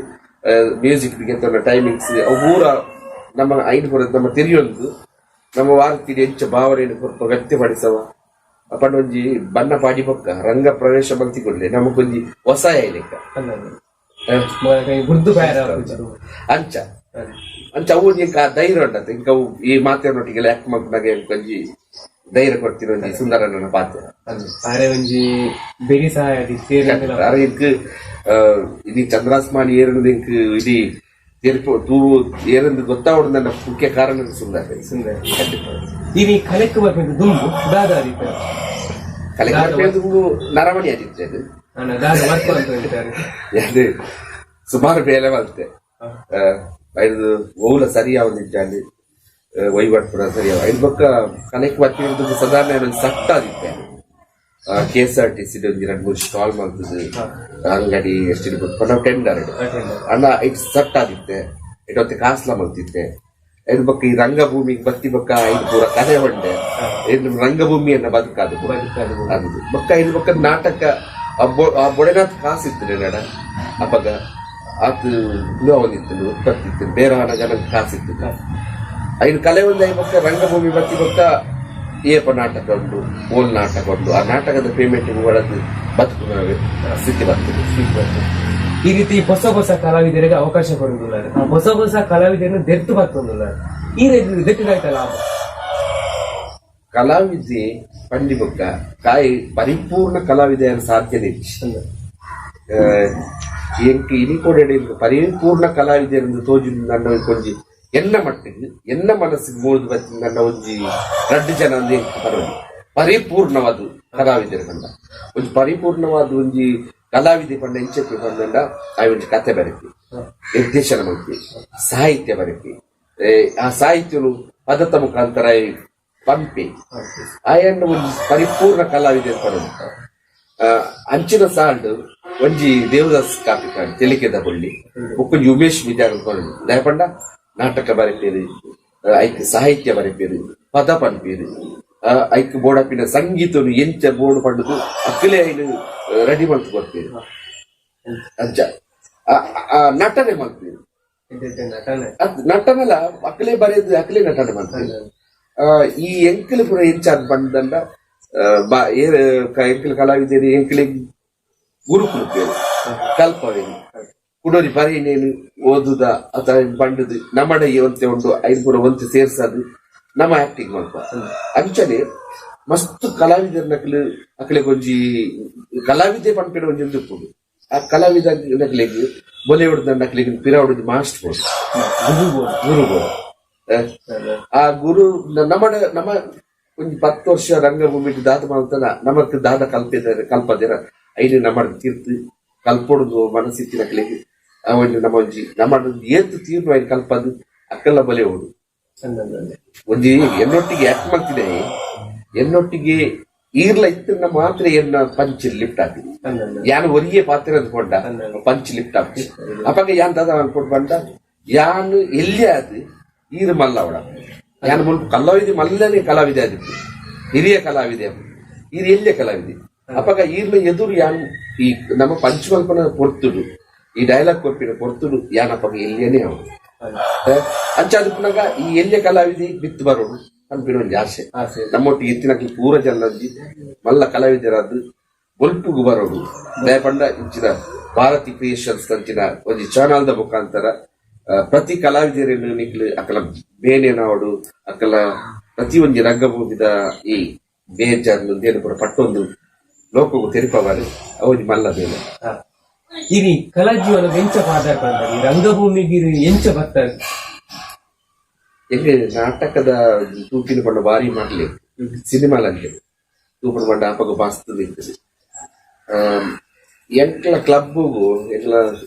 ಮ್ಯೂಸಿಕ್ ಗೆತ್ತೊಂಡ ಟೈಮಿಂಗ್ಸ್ ಅವು ಪೂರ ನಮ್ಮ ಐನು ಪೂರ ನಮ್ಮ ತೆರಿಯೊಂದು ನಮ್ಮ ವಾರತಿನ ಎಂಚ ಭಾವನೆಯನ್ನು ಕೊರ್ಪ ವ್ಯಕ್ತಪಡಿಸವ ಅಪ್ಪಂಡ ಒಂಜಿ ಬಣ್ಣ ಪಾಡಿ ಪಕ್ಕ ರಂಗ ಪ್ರವೇಶ ಮಲ್ತಿಕೊಡ್ಲೆ ನಮಗೊಂಜಿ ಹೊಸ ಲೆಕ್ಕ. ಬುರ್ದು ಬೇರೆ. ಅಂಚ ಅಂಚ ಅವು ಇಂಕ ಆ ಧೈರ್ಯ ಉಂಟಂತೆ. ಇಂಕ ಅವು ಈ ಮಾತಿನೊಟ್ಟಿಗೆ ಯಾಕೆ ಮಗ್ನಾಗ ಒಂಜಿ ಧೈರ್ಯ ಕೊಡ್ತಿರೋ ಒಂಜಿ ಸುಂದರಣ್ಣನ ಪಾತ್ರ. ಆರೆ ಒಂಜಿ ಬೆರಿ ಸಹಾಯ ದಿತ್ತೇರು. ಅರೆ ಇಂಕ್ ಇದು ಚಂದ್ರಾಸ್ಮಾನಿ ಏರುದು ಇಂಕ್ ಇಡೀ ತೆರ್ಪು ತೂ ಏರಂದು ಗೊತ್ತಾವಡು ನನ್ನ ಮುಖ್ಯ ಕಾರಣ ಸುಂದರ. ಸುಂದರ. ಈ ಕಲೆಕ್ಕು ಬರ್ಬೇಕು ದುಂಬು ದಾದ ಆದಿತ್ತ? ಕಲೆ ನರಮಣಿ ಆದಿತ್ತೆ ಅದು. ಅಣ್ಣ ದಾದ ವರ್ಕ್ ಅಂತ ಹೇಳ್ತಾರೆ. ಅದು ಸುಮಾರು ಬೇಲೆ ಮಲ್ತೆ ಐದು ಓಲ ಸರಿ ಯಾವ್ದು ವಹಿವಾಟು ಕೂಡ ಸರಿ. ಐದು ಬೊಕ್ಕ ಕಲೆಕ್ಟ್ ಬರ್ತಿರೋದು ಸಾಧಾರಣ ಒಂಜಿ ಸಟ್ಟ ಆದಿತ್ತೆ. KSRTC ಒಂಜಿ ಎರಡು ಮೂರು ಸ್ಟಾಲ್ ಮಲ್ತದು ಅಂಗಡಿ ಎಷ್ಟು ನಾವು ಟೆಂಡರ್ ಅಣ್ಣ it ಸಟ್ ಆದಿತ್ತೆ. ಇಟ್ಟೊತ್ತೆ ಕಾಸ್ಲ ಮಲ್ತಿತ್ತೆ. ಐದು ಬೊಕ್ಕ ಈ ರಂಗಭೂಮಿಗೆ ಬತ್ತಿ ಬೊಕ್ಕ ಐದು ಪೂರ ಕಲೆ ಹೊಂಡೆ ಇದು ರಂಗಭೂಮಿಯನ್ನ ಬದುಕಾದು. ಬದುಕಾದು. ಅದು ಬೊಕ್ಕ ಐದು ಬೊಕ್ಕ ನಾಟಕ ಆ ಬೊಡೆನಾಥ್ ಕಾಸು ಇತ್ತು ನಡ ಅಪಗ ಆತು ಅವನಿತ್ತು ಉತ್ಪತ್ತಿ ಇತ್ತು ಬೇರೆ ಹಣ ಜನ ಕಾಸು ಇತ್ತು. ಐದು ಕಲೆ ಒಂದು ಐದು ಬೊಕ್ಕ ರಂಗಭೂಮಿ ಬತ್ತಿ ಬೊಕ್ಕ ಏಪ ನಾಟಕ ಉಂಟು, ಓಲ್ ನಾಟಕ ಉಂಟು, ಆ ನಾಟಕದ ಪೇಮೆಂಟ್ ಒಳಗೆ ಬದುಕುನ ಸ್ಥಿತಿ ಬರ್ತದೆ. ಈ ರೀತಿ ಹೊಸ ಹೊಸ ಕಲಾವಿದರಿಗೆ ಅವಕಾಶ ಕೊಡುವುದಿಲ್ಲ. ಆ ಹೊಸ ಹೊಸ ಕಲಾವಿದರನ್ನು ದೆರ್ತು ಬರ್ತೊಂದಿಲ್ಲ. ಈ ರೀತಿ ದೆಟ್ಟಿದಾಯ್ತ ಲಾಭ. ಕಲಾವಿದೆ ಪಂಡಿ ಬೊಕ್ಕ ಕಾಯಿ ಪರಿಪೂರ್ಣ ಕಲಾವಿದ ಸಾಧ್ಯನೇ ಇಜ್ಜಿ. ಎಂಕ್ ಇನಿ ಕೊಡೆಡ್ ಪರಿಪೂರ್ಣ ಕಲಾವಿದೆ ತೋಜು ನನ್ನ ಒಂಜಿ ಎನ್ನ ಮಟ್ಟಿಗೆ ಎನ್ನ ಮನಸ್ಸಿಗೆ ಮೂಡ್ದು ಬತ್ತಿನ ನನ್ನ ಒಂಜಿ ರಡ್ಡು ಜನ ಅಂದ್ ಎಂಕ್ ಪರವಾಗಿ ಪರಿಪೂರ್ಣವಾದ ಕಲಾವಿದರು ಪಂಡ ಒಂಜಿ ಪರಿಪೂರ್ಣವಾದ ಒಂಜಿ ಕಲಾವಿದೆ ಪಂಡ ಇಂಚಪ್ಪಿ ಪಂಡ ಆ ಒಂಜಿ ಕತೆ ಬರೆಪಿ, ನಿರ್ದೇಶನ ಮಲ್ಪಿ, ಸಾಹಿತ್ಯ ಬರೆಪಿ, ಆ ಸಾಹಿತ್ಯನು ಪದತ ಮುಖಾಂತರ ಪಂಪಿ ಆಯನ್ನ ಒಂಜಿ ಪರಿಪೂರ್ಣ ಕಲಾವಿದೆ ಪಡೋದು. ಅಂಚಿನ ಸಾಲ್ಡ್ ಒಂಜಿ ದೇವದಾಸ್ ಕಾಪಿಕಾಡ್ ತೆಲಿಕೆದ ಬೊಳ್ಳಿ ಬೊಕ್ಕೊಂಜಿ ಉಮೇಶ್ ವಿದ್ಯಾರ್ಥಿ ಪಡೋದು. ದಯಪಂಡ ನಾಟಕ ಬರೆಪೇರು, ಐಕ್ ಸಾಹಿತ್ಯ ಬರೆಪೇರು, ಪದ ಪನ್ಪೇರು, ಐಕ್ ಬೋಡಪಿನ ಸಂಗೀತನು ಎಂಚ ಬೋರ್ಡ್ ಪಂಡುದು ಅಕ್ಕಲೆ ಐನು ರೆಡಿ ಮಲ್ತು ಕೊಡ್ಪೇರು. ಅಂಚ ಆ ನಟನೆ ಮಲ್ಪೇರು. ನಟನೆ. ಅದ್ ನಟನೆಲ ಅಕ್ಕಲೆ ಬರೆದು ಅಕ್ಕಲೆ ನಟನೆ ಮಲ್ಪೇರು. ಈ ಎಂಕಲ್ ಪೂರ ಎಂಚ ಅದ್ ಪಂಡಂಡ ಎಂಕಲ್ ಕಲಾವಿದರು ಎಂಕಲೆ ಗುರುಕುಲು ಪೇರು ಕಲ್ಪವೇನು ಕುಡೋರಿ ಬರೀನೇನು ಓದುದ ಅಥವಾ ಪಂಡುದು ನಮ್ಮಡ ಒಂತೆ ಉಂಟು ಐದು ಪೂರ ಒಂತೆ ಸೇರ್ಸದು ನಮ್ಮ ಆಕ್ಟಿಂಗ್ ಮಲ್ಪ. ಅಂಚನೆ ಮಸ್ತ್ ಕಲಾವಿದರ ನಕಲು ಅಕಲೆ ಒಂಜಿ ಕಲಾವಿದೆ ಪನ್ಪಿನ ಒಂಜಿ ಒಂದು ಉಪ್ಪುಂಡು. ಆ ಕಲಾವಿದ ನಕಲಿಗೆ ಬೊಲೆಯುಡ್ದ ನಕಲಿಗೆ ಪಿರಾವುಡು ಮಾಸ್ಟರ್ ಬೋಡು, ಗುರು ಬೋಡು. ಗುರು ಬೋಡು. ಆ ಗುರು ನಮ್ಮಡ ನಮ್ಮ ಒಂಜಿ 10 ವರ್ಷ ರಂಗಭೂಮಿ ದಾದ ಮಾಡ್ತಾನ ನಮಕ್ ದಾದ ಕಲ್ಪಿದ್ದಾರೆ ಕಲ್ಪದಿರ ಐನು ನಮ್ಮ ತೀರ್ತು ಕಲ್ಪೊಡುದು ಮನಸ್ಸಿತ್ತಿನ ನಕಲಿಗೆ ಆ ಒಂಜಿ ನಮ್ಮ ಒಂಜಿ ನಮ್ಮ ಏತು ತೀರ್ನು ಐನು ಕಲ್ಪದು ಅಕ್ಕಲ್ಲ ಬಲೆ ಓಡು. ಒಂಜಿ ಎನ್ನೊಟ್ಟಿಗೆ ಯಾಕೆ ಮಾಡ್ತಿದೆ ಎನ್ನೊಟ್ಟಿಗೆ ಈರ್ಲ ಇತ್ತನ್ನ ಮಾತ್ರ ಎನ್ನ ಪಂಚ್ ಲಿಫ್ಟ್ ಹಾಕಿ ಯಾನ್ ಒರಿಯೇ ಪಾತ್ರ ಅಂದ್ಕೊಂಡ ಪಂಚ್ ಲಿಫ್ಟ್ ಹಾಕಿ ಅಪ್ಪಾಗ ಯಾನ್ ದಾದ ಅನ್ಕೊಂಡು ಬಂದ ಯಾನ್ ಎಲ್ಲಿ ಅದು ಈರು ಮಲ್ಲ ಅವಳ ಯಾನ್ ಮುಲ್ಪ ಕಲಾವಿದೆ ಮಲ್ಲನೆ ಕಲಾವಿದೆ ಆದಿತ್ತು ಹಿರಿಯ ಕಲಾವಿದೆ ಈರು ಎಲ್ಲೇ ಕಲಾವಿದೆ ಅಪ್ಪಾಗ ಈರ್ಲ ಎದುರು ಯಾನ್ ಈ ನಮ್ಮ ಪಂಚಮಲ್ಪನ ಪೊರ್ತುಡು ಈ ಡೈಲಾಗ್ ಕೊರ್ಪಿನ ಪೊರ್ತುಡು ಯಾನ್ ಅಪ್ಪಾಗ ಎಲ್ಲಿಯೇ ಅವಳು ಅಂಚಾದ ಪುನಗ ಈ ಎಲ್ಲೇ ಕಲಾವಿದೆ ಬಿತ್ತು ಬರೋಡು ಅನ್ಪಿನ ಒಂಜಿ ಆಸೆ. ಆಸೆ. ನಮ್ಮೊಟ್ಟಿಗೆ ಇತ್ತಿನಕ್ಲಿ ಪೂರ ಜನ ಮಲ್ಲ ಕಲಾವಿದರಾದ್ದು ಬೊಲ್ಪುಗು ಬರೋಡು. ದಯಪಂಡ ಇಂಚಿನ ಭಾರತಿ ಕ್ರಿಯೇಷನ್ಸ್ ಅಂಚಿನ ಒಂಜಿ ಚಾನಲ್ದ ಮುಖಾಂತರ ಪ್ರತಿ ಕಲಾವಿದರನ್ನು ನಿಕ್ಲು ಅಕಲ ಬೇನೇನಾವಡು ಅಕಲ ಪ್ರತಿ ಒಂಜಿ ರಂಗಭೂಮಿದ ಈ ಬೇಜಾರ್ನು ದೇನು ಪೂರ ಪಟ್ಟೊಂದು ಲೋಕಗು ತೆರಿಪವಾರು ಅವೊಂಜಿ ಮಲ್ಲ ಬೇಲೆ. ಇರಿ ಕಲಾ ಜೀವನದ ಎಂಚ ಪಾದಾರ್ಪಣೆ ಈ ರಂಗಭೂಮಿಗೆ ಎಂಚ ಬರ್ತಾರೆ? ಎಲ್ಲಿ ನಾಟಕದ ತೂಪಿನ ಪಂಡ ಬಾರಿ ಮಾಡ್ಲಿ ಸಿನಿಮಾಲಂಗೆ ತೂಪಿನ ಪಂಡ ಅಪಗ ಬಾಸ್ತದ ಇರ್ತದೆ. ಎಂಕ್ಲ ಕ್ಲಬ್ಗೂ ಎಂಕ್ಲ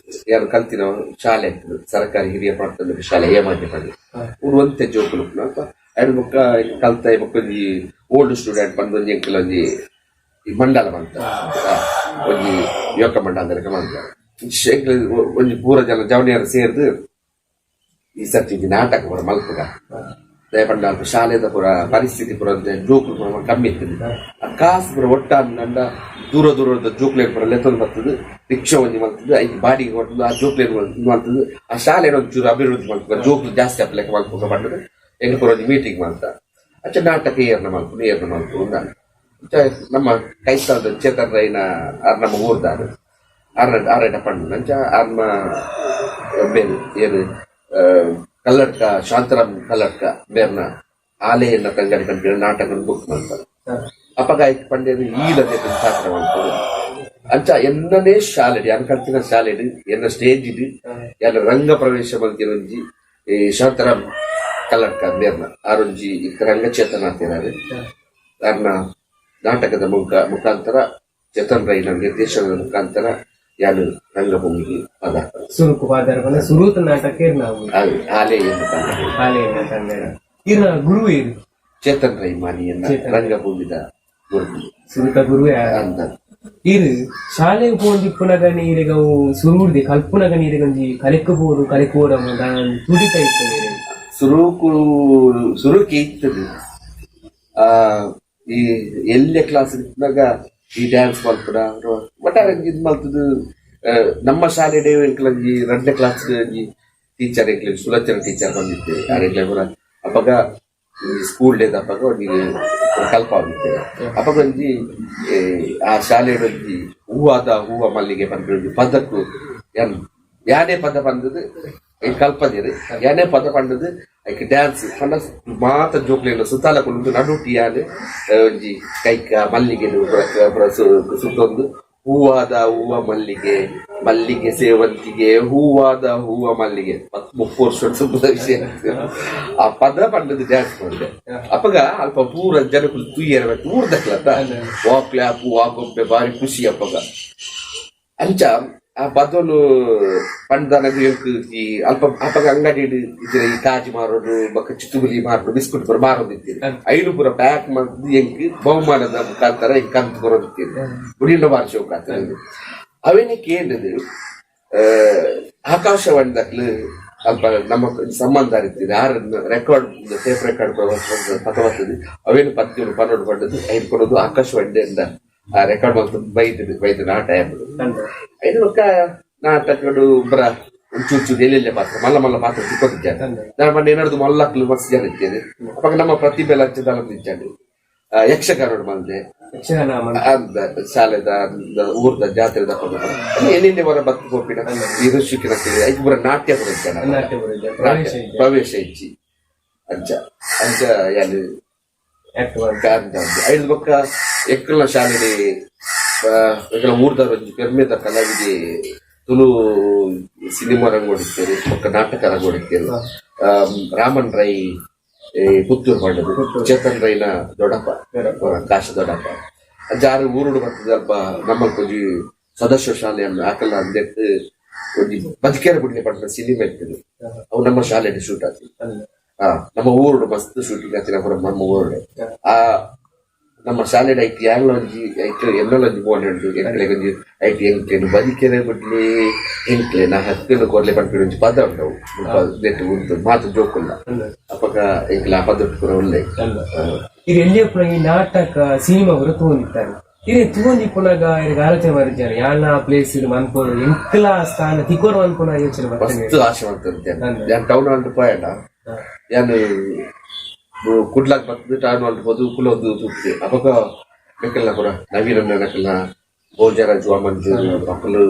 ಯಾರು ಕಲ್ತಿನ ಶಾಲೆ ಆಗ್ತದೆ ಸರ್ಕಾರಿ ಹಿರಿಯ ಪ್ರಾಥಮಿಕ ಶಾಲೆ ಹೇಮಾಜಿ ಪಂಡ ಊರು ಒಂತೆ ಜೋಕುಲು ಅಲ್ಪ ಐದು ಬೊಕ್ಕ ಕಲ್ತ ಬೊಕ್ಕ ಒಂಜಿ ಓಲ್ಡ್ ಸ್ಟೂಡೆಂಟ್ ಬಂದು ಒಂಜಿ ಎಂಕ್ಲ ಒಂಜಿ ಈ ಮಂಡಲ ಬಂತ ಒಂಜಿ ಯೋಕ ಮಂಡಲ ಅಂದ್ರೆ ಮಂಡ ಎಂಕ್ಲ ಒಂಜಿ ಪೂರ ಜನ ಜವನಿಯರು ಸೇರ್ದು ಈ ಸರ್ತಿ ಒಂಜಿ ನಾಟಕ ಪೂರ ಮಲ್ಪುಗ. ದಯಪಂಡ ಅಲ್ಪ ಶಾಲೆದ ಪೂರ ಪರಿಸ್ಥಿತಿ ಪೂರ ಜೋಕುಲು ಪೂರ ಕಮ್ಮಿ ಇರ್ತದೆ. ಆ ಕಾಸು ಪೂರ ಒಟ್ಟ ದೂರ ದೂರದ ಜೋಕ್ಲೇನ್ ಪೂರ ಲೆತ್ತೊಂದು ಬರ್ತದೆ, ರಿಕ್ಷಾ ಒಂಜಿ ಮಲ್ತದೆ, ಐಕ್ ಬಾಡಿಗೆ ಕೊಡ್ತದೆ, ಆ ಜೋಕ್ಲೇನ್ ಮಲ್ತದೆ, ಆ ಶಾಲೆ ಒಂಚೂರು ಅಭಿವೃದ್ಧಿ ಮಲ್ಪುಗ, ಜೋಕ್ಲು ಜಾಸ್ತಿ ಅಪ್ಲೆಕ್ಕ ಮಲ್ಪುಗ ಪಂಡದು ಎಂಕ್ ಪೂರ ಒಂಜಿ ಮೀಟಿಂಗ್ ಮಲ್ತ ಅಚ್ಚ ನಾಟಕ ಏರ್ನ ಮಲ್ಪುನು ಏರ್ನ ಮಲ್ಪುನು ಅಂಚ ನಮ್ಮ ಕೈತಾದ ಚೇತನ್ ರೈನ ಆರ್ ನಮ್ಮ ಊರ್ದಾರು ಆರ್ ಆರೇಟ ಪಂಡು ಅಂಚ ಆರ್ನ ಬೇರು ಏರು ಕಲ್ಲಡ್ಕ ಶಾಂತರಾಮ್ ಕಲ್ಲಡ್ಕ ಬೇರ್ನ ಆಲೆಯನ್ನ ತಂಗಡಿ ಕಂಪಿನ ನಾಟಕ ಬುಕ್ ಮಾಡ್ತಾರೆ. ಅಪ್ಪಗ ಆಯ್ತು ಪಂಡ್ಯರು ಈಲದೆ ಪಾತ್ರ ಮಾಡ್ತಾರೆ. ಅಂಚ ಎನ್ನನೇ ಶಾಲೆಡಿ ಅನ್ಕಲ್ತಿನ ಶಾಲೆಡ್ ಎನ್ನ ಸ್ಟೇಜ್ ಇದು ಎನ್ನ ರಂಗ ಪ್ರವೇಶ ಮಲ್ತಿನ ಒಂಜಿ ಈ ಶಾಂತರಾಮ್ ಕಲ್ಲಡ್ಕ ಬೇರ್ನ ಆರೊಂಜಿ ಇತ್ತ ರಂಗಚೇತನ ಅಂತಿದ್ದಾರೆ. ಅರ್ನ ನಾಟಕದ ಮುಖಾಂತರ ಚೇತನ್ ರೈನ ನಿರ್ದೇಶನದ ಮುಖಾಂತರ ಯಾನು ರಂಗಭೂಮಿಗೆ ಪದಾರ್ಪಣೆ. ಸುರುಕು ಪಾದಾರ್ಪಣೆ ಸುರೂತ ನಾಟಕ ನಾವು ಆಲೆ ಎನ್ನ ತಂಗಡಿ. ಆಲೆಯನ್ನ ಕನ್ನಡ ಇರ್ನ ಗುರು ಇರು ಚೇತನ್ ರೈ ಮಾನಿಯನ್ನ ರಂಗಭೂಮಿದ ಗುರು. ಸುರುತ ಗುರುವೇ ಅಂದ. ಇರು ಶಾಲೆ ಪೋಂದಿಪ್ಪುನಗ ನೀರಿಗ ಸುರುಡ್ದಿ ಕಲ್ಪುನಗ ನೀರಿಗೊಂಜಿ ಕಲೆಕ್ಕು ಪೋಡು ಕಲೆಕೋಡ ತುಡಿತ ಇತ್ತು ನೀರಿಗೆ. ಸುರುಕು ಸುರುಕಿ ಇತ್ತದು. ಈ ಎಲ್ಲೇ ಕ್ಲಾಸ್ ಇದ್ದಾಗ ಈ ಡ್ಯಾನ್ಸ್ ಮಲ್ಪುನ ಒಟ್ಟಾರೆ ಇದು ಮಲ್ತದು. ನಮ್ಮ ಶಾಲೆ ಎಂಕ್ಲಂಜಿ 2ನೇ ಕ್ಲಾಸ್ ಒಂಜಿ ಟೀಚರ್ ಎಂಕ್ಲೆ ಸುಲೋಚನ ಟೀಚರ್ ಬಂದಿತ್ತು. ಆರ್ ಎಂಕ್ಲೆ ಪೂರ ಅಪಗ School ಡೇದ ಅಪ್ಪಗ ಒಂಜಿ ಕಲ್ಪಾವಿತ್ತೆ. ಅಪ್ಪಗ ಒಂಜಿ ಆ ಶಾಲೆ ಒಂಜಿ ಹೂವಾದ ಹೂವ ಮಲ್ಲಿಗೆ ಪನ್ಪಿ ಒಂಜಿ ಪದಕ್ಕು ಯಾನ್ ಯಾನೇ ಪದ ಪಂದದು ಕಲ್ಪದಿರು, ಯಾನೇ ಪದ ಪಂಡದು ಐಕ್ ಡ್ಯಾನ್ಸ್ ಪಂಡ ಮಾತ ಜೋಕ್ಲೆನ ಸುತ್ತಾಲ ಕುಲ್ಲುದು ನಡುಟಿ ಯಾನ್ ಒಂಜಿ ಕೈಕ ಮಲ್ಲಿಗೆ ಸುತ್ತೊಂದು ಹೂವಾದ ಹೂವ ಮಲ್ಲಿಗೆ ಮಲ್ಲಿಗೆ ಸೇವಂತಿಗೆ ಹೂವಾದ ಹೂವ ಮಲ್ಲಿಗೆ 30 ವರ್ಷ ವಿಷಯ ಆ ಪದ ಪಂಡದು ಡ್ಯಾನ್ಸ್ ಮಾಡಿದೆ. ಅಪ್ಪಗ ಅಲ್ಪ ಪೂರ ಜನಕುಲು ತೂಯರ ಊರ್ ದಕ್ಲತ್ತ ವಾ ಕ್ಲಾಪ್ ವಾ ಗೊಂಬೆ ಬಾರಿ ಖುಷಿ ಅಪ್ಪಗ. ಅಂಚ ಆ ಪದನು ಪಂಡನಗ ಈ ಅಲ್ಪ ಅಪ್ಪಗ ಅಂಗಡಿ ಇದ್ರೆ ಈ ಕಾಜಿ ಮಾರೋದು ಬೊಕ್ಕ ಚಿತ್ತುಗುಲಿ ಮಾರೋದು ಬಿಸ್ಕುಟ್ ಪೂರ ಮಾರೋದಿತ್ತೀರಿ. ಐನು ಪೂರ ಪ್ಯಾಕ್ ಮಾಡಿದ್ದು ಎಂಕ್ ಬಹುಮಾನದ ಮುಖಾಂತರ ಎಂಕ್ ಕಂತು ಕೊರೋದಿತ್ತೀರಿ. ಬುಡಿಂಡ ಬಾರಿ ಶೋಕ ಆಗ್ತದೆ. ಅವೇನೆ ಕೇಂದ್ರದು ಆಕಾಶವಾಣಿ ದಕ್ಲು ಅಲ್ಪ ನಮ್ಮ ಸಂಬಂಧ ಇರ್ತೀರಿ ಆರು record tape record ಪದ ಬರ್ತದೆ. ಅವೇನು ಪದ್ಯನು ಪನ್ನೊಂದು ಪಂಡದು ಐದು ಕೊಡೋದು ಆಕಾಶವಾಣಿಯಿಂದ ಆ ರೆಕಾರ್ಡ್ ಮಾಡ್ತದೆ ಬೈದದು ಬೈದು ಆ ಟೈಮ್ ಐದು ಬೊಕ್ಕ ನಾಟಕಡು ಬರ ಚೂರು ಎಲ್ಲೆಲ್ಲೇ ಪಾತ್ರ ಮಲ್ಲ ಮಲ್ಲ ಪಾತ್ರ ಸಿಕ್ಕೋದಿದ್ದಾನೆ. ನಾನು ಮೊನ್ನೆ ಏನಾದ್ರು ಮಲ್ಲಕ್ಲು ಮಸ್ತ್ ಜನ ಇದ್ದೇನೆ. ಅವಾಗ ನಮ್ಮ ಪ್ರತಿಭೆ ಲಂಚದ ಇದ್ದಾನೆ ಯಕ್ಷಗಾನ ಮಲ್ದೆ ಯಕ್ಷಗಾನ ಅಂದ ಶಾಲೆದ ಊರ್ದ ಜಾತ್ರೆದ ಏನೇನೆ ವರ ಬತ್ತು ಪೋಪಿನ ಈ ಋಷಿಕಿನ ಐಕ್ ಪೂರ ನಾಟ್ಯ ಪೂರ ಇದ್ದಾನೆ. ನಾಟ್ಯ ಪೂರ ಇದ್ದಾನೆ. ಪ್ರವೇಶ ಇಜ್ಜಿ. ಪ್ರವೇಶ ಇಜ್ಜಿ. ಅಂಚ ಅಂಚ ಯಾನ್ ಆಕ್ಟ್ ಮಾಡ್ತಾರೆ. ಐದು ಬೊಕ್ಕ ಎಕ್ಕಲ್ನ ಶಾಲೆಡೆ ಎಕ್ಕಲ ಊರ್ದ ಒಂಜಿ ಪೆರ್ಮೆದ ಕಲಾವಿದೆ ತುಳು ಸಿನಿಮಾ ರಂಗೋಡಿತ್ತೇವೆ ಬೊಕ್ಕ ನಾಟಕ ರಂಗೋಡಿತ್ತೇವೆ. ರಾಮನ್ ರೈ ಪುತ್ತೂರು ಪಂಡದು ಚೇತನ್ ರೈನ ದೊಡ್ಡಪ್ಪ ಕಾಶ ದೊಡ್ಡಪ್ಪ ಜಾರು ಊರುಡು ಬರ್ತದೆ. ಅಲ್ಪ ನಮ್ಮ ಒಂಜಿ ಸದಸ್ಯ ಶಾಲೆಯನ್ನು ಆಕಲ್ಲ ಅಂದೆಟ್ ಒಂಜಿ ಬದುಕೇರ ಬುಡ್ಲೆ ಪಂಡ ಸಿನಿಮಾ ಇರ್ತದೆ. ಅವು ನಮ್ಮ ಶಾಲೆಯಲ್ಲಿ ಶೂಟ್ ಆಗ್ತದೆ. ನಮ್ಮ ಊರುಡು ಮಸ್ತ್ ಶೂಟಿಂಗ್ ಆತಿನ ಪೂರ ನಮ್ಮ ಊರುಡು. ಆ ನಮ್ಮ ಶಾಲೆಡ್ ಐಟ್ ಯಾನ್ಲ ಒಂಜಿ ಐಟ್ ಎನ್ನಲ ಒಂಜಿ ಮೋನೆ ಉಂಡು. ಎಂಕ್ಲೆಗ್ ಒಂಜಿ ಐಟ್ ಎಂಕ್ಲೆನ್ ಬದಿಕೆರೆ ಬುಡ್ಲಿ ಎಂಕ್ಲೆನ ಹಕ್ಕುನು ಕೊರ್ಲೆ ಪನ್ಪಿನ ಒಂಜಿ ಪದ ಉಂಡು. ಅವು ಮುಲ್ಪ ನೆಟ್ ಉಂಟು ಮಾತ ಜೋಕುಲ್ಲ ಅಪಗ ಎಂಕ್ಲೆ ಆ ಪದ ಪೂರ ಉಲ್ಲೆ. ಇದು ಎಲ್ಲಿಯಪ್ಪನ ಈ ನಾಟಕ ಸಿನಿಮಾ ಪೂರ ತೂವೊಂದಿತ್ತಾರೆ. ಇರೆ ತೂವೊಂದಿಪ್ಪುನಗ ಇರೆಗ್ ಆಲೋಚನೆ ಮಾಡಿದ್ದಾರೆ ಯಾನ ಪ್ಲೇಸ್ ಇದು ಮನ್ಪೋಡು ಎಂಕ್ಲ ಸ್ಥಾನ ತಿಕೋರು ಅನ್ಪುನ ಯೋಚನೆ ಬರ್ತದೆ. ಮಸ್ತ್ ಆಸೆ ಮಾಡ್ತಂತೆ. ಯಾನ್ ಟೌನ್ ಹಾಲ್ ಪೋಯಂಡ ಯಾನ್ ಕುಡ್ಲಾಕ್ ಬತ್ತದು ಟೌನ್ ಹಾಲ್ ಪೋದು ಕುಲೊಂದು ತೂಪೆ. ಅಪಗ ಮೆಕಲ್ನ ಪೂರ ನವೀನ ನಕಲ್ನ ಭೋಜರಾಜ್ ವಾಮಂಜು ಅಕುಲು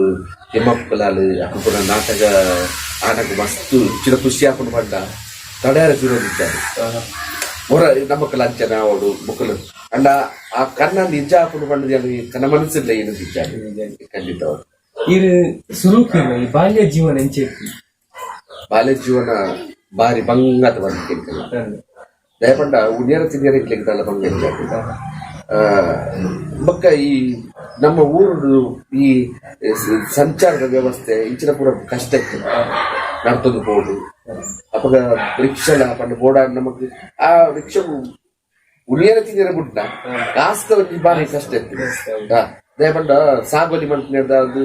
ತಿಮ್ಮಪ್ಪಲಾಲ್ ಅಕುಲು ಪೂರ ನಾಟಕ ಆಟಕ ಮಸ್ತ್ ಇಚ್ಚಿನ ಖುಷಿ ಆಪುಂಡು ಪಂಡ ತಡೆಯರ ಶುರುದಿದ್ದಾರೆ ಹೊರ ನಮಕ್ ಲಂಚನ ಆವೊಡು ಬೊಕ್ಕಲು ಅಂಡ ಆ ಕನ್ನ ನಿಜ ಆಪುಂಡು ಪಂಡ ಕನ್ನ ಮನಸ್ಸಿಲ್ಲ ಏನು ನಿಜ ಖಂಡಿತ. ಇರು ಸುರುಕಿರ್ನ ಈ ಬಾಲ್ಯ ಜೀವನ ಎಂಚೆತ್ತಿ? ಬಾಲ್ಯ ಜೀವನ ಬಾರಿ ಬಂಗಾತ ಬಂದ ದಯಪಂಡ ಉಣ್ಯರ ತಿನ್ಯರ ಇಟ್ಲಿಕ್ಕೆ ಬಂಗ. ಬೊಕ್ಕ ಈ ನಮ್ಮ ಊರು ಈ ಸಂಚಾರದ ವ್ಯವಸ್ಥೆ ಇಂಚಿನ ಪೂರ ಕಷ್ಟ ಇತ್ತು ನಡ್ತೊಂದು ಪೋಡು. ಅಪಗ ರಿಕ್ಷಲ ಪಂಡ ಬೋಡ ನಮಕ್ ಆ ರಿಕ್ಷಾ ಉಳಿಯರ ತಿನ್ಯರ ಬುಡ್ಡ ಕಾಸ್ತ ಒಂಜಿ ಬಾರಿ ಕಷ್ಟ ಇತ್ತು. ದಯಪಂಡ ಸಾಗೋಲಿ ಮಲ್ಪುನೆರ್ದ್ ಅದು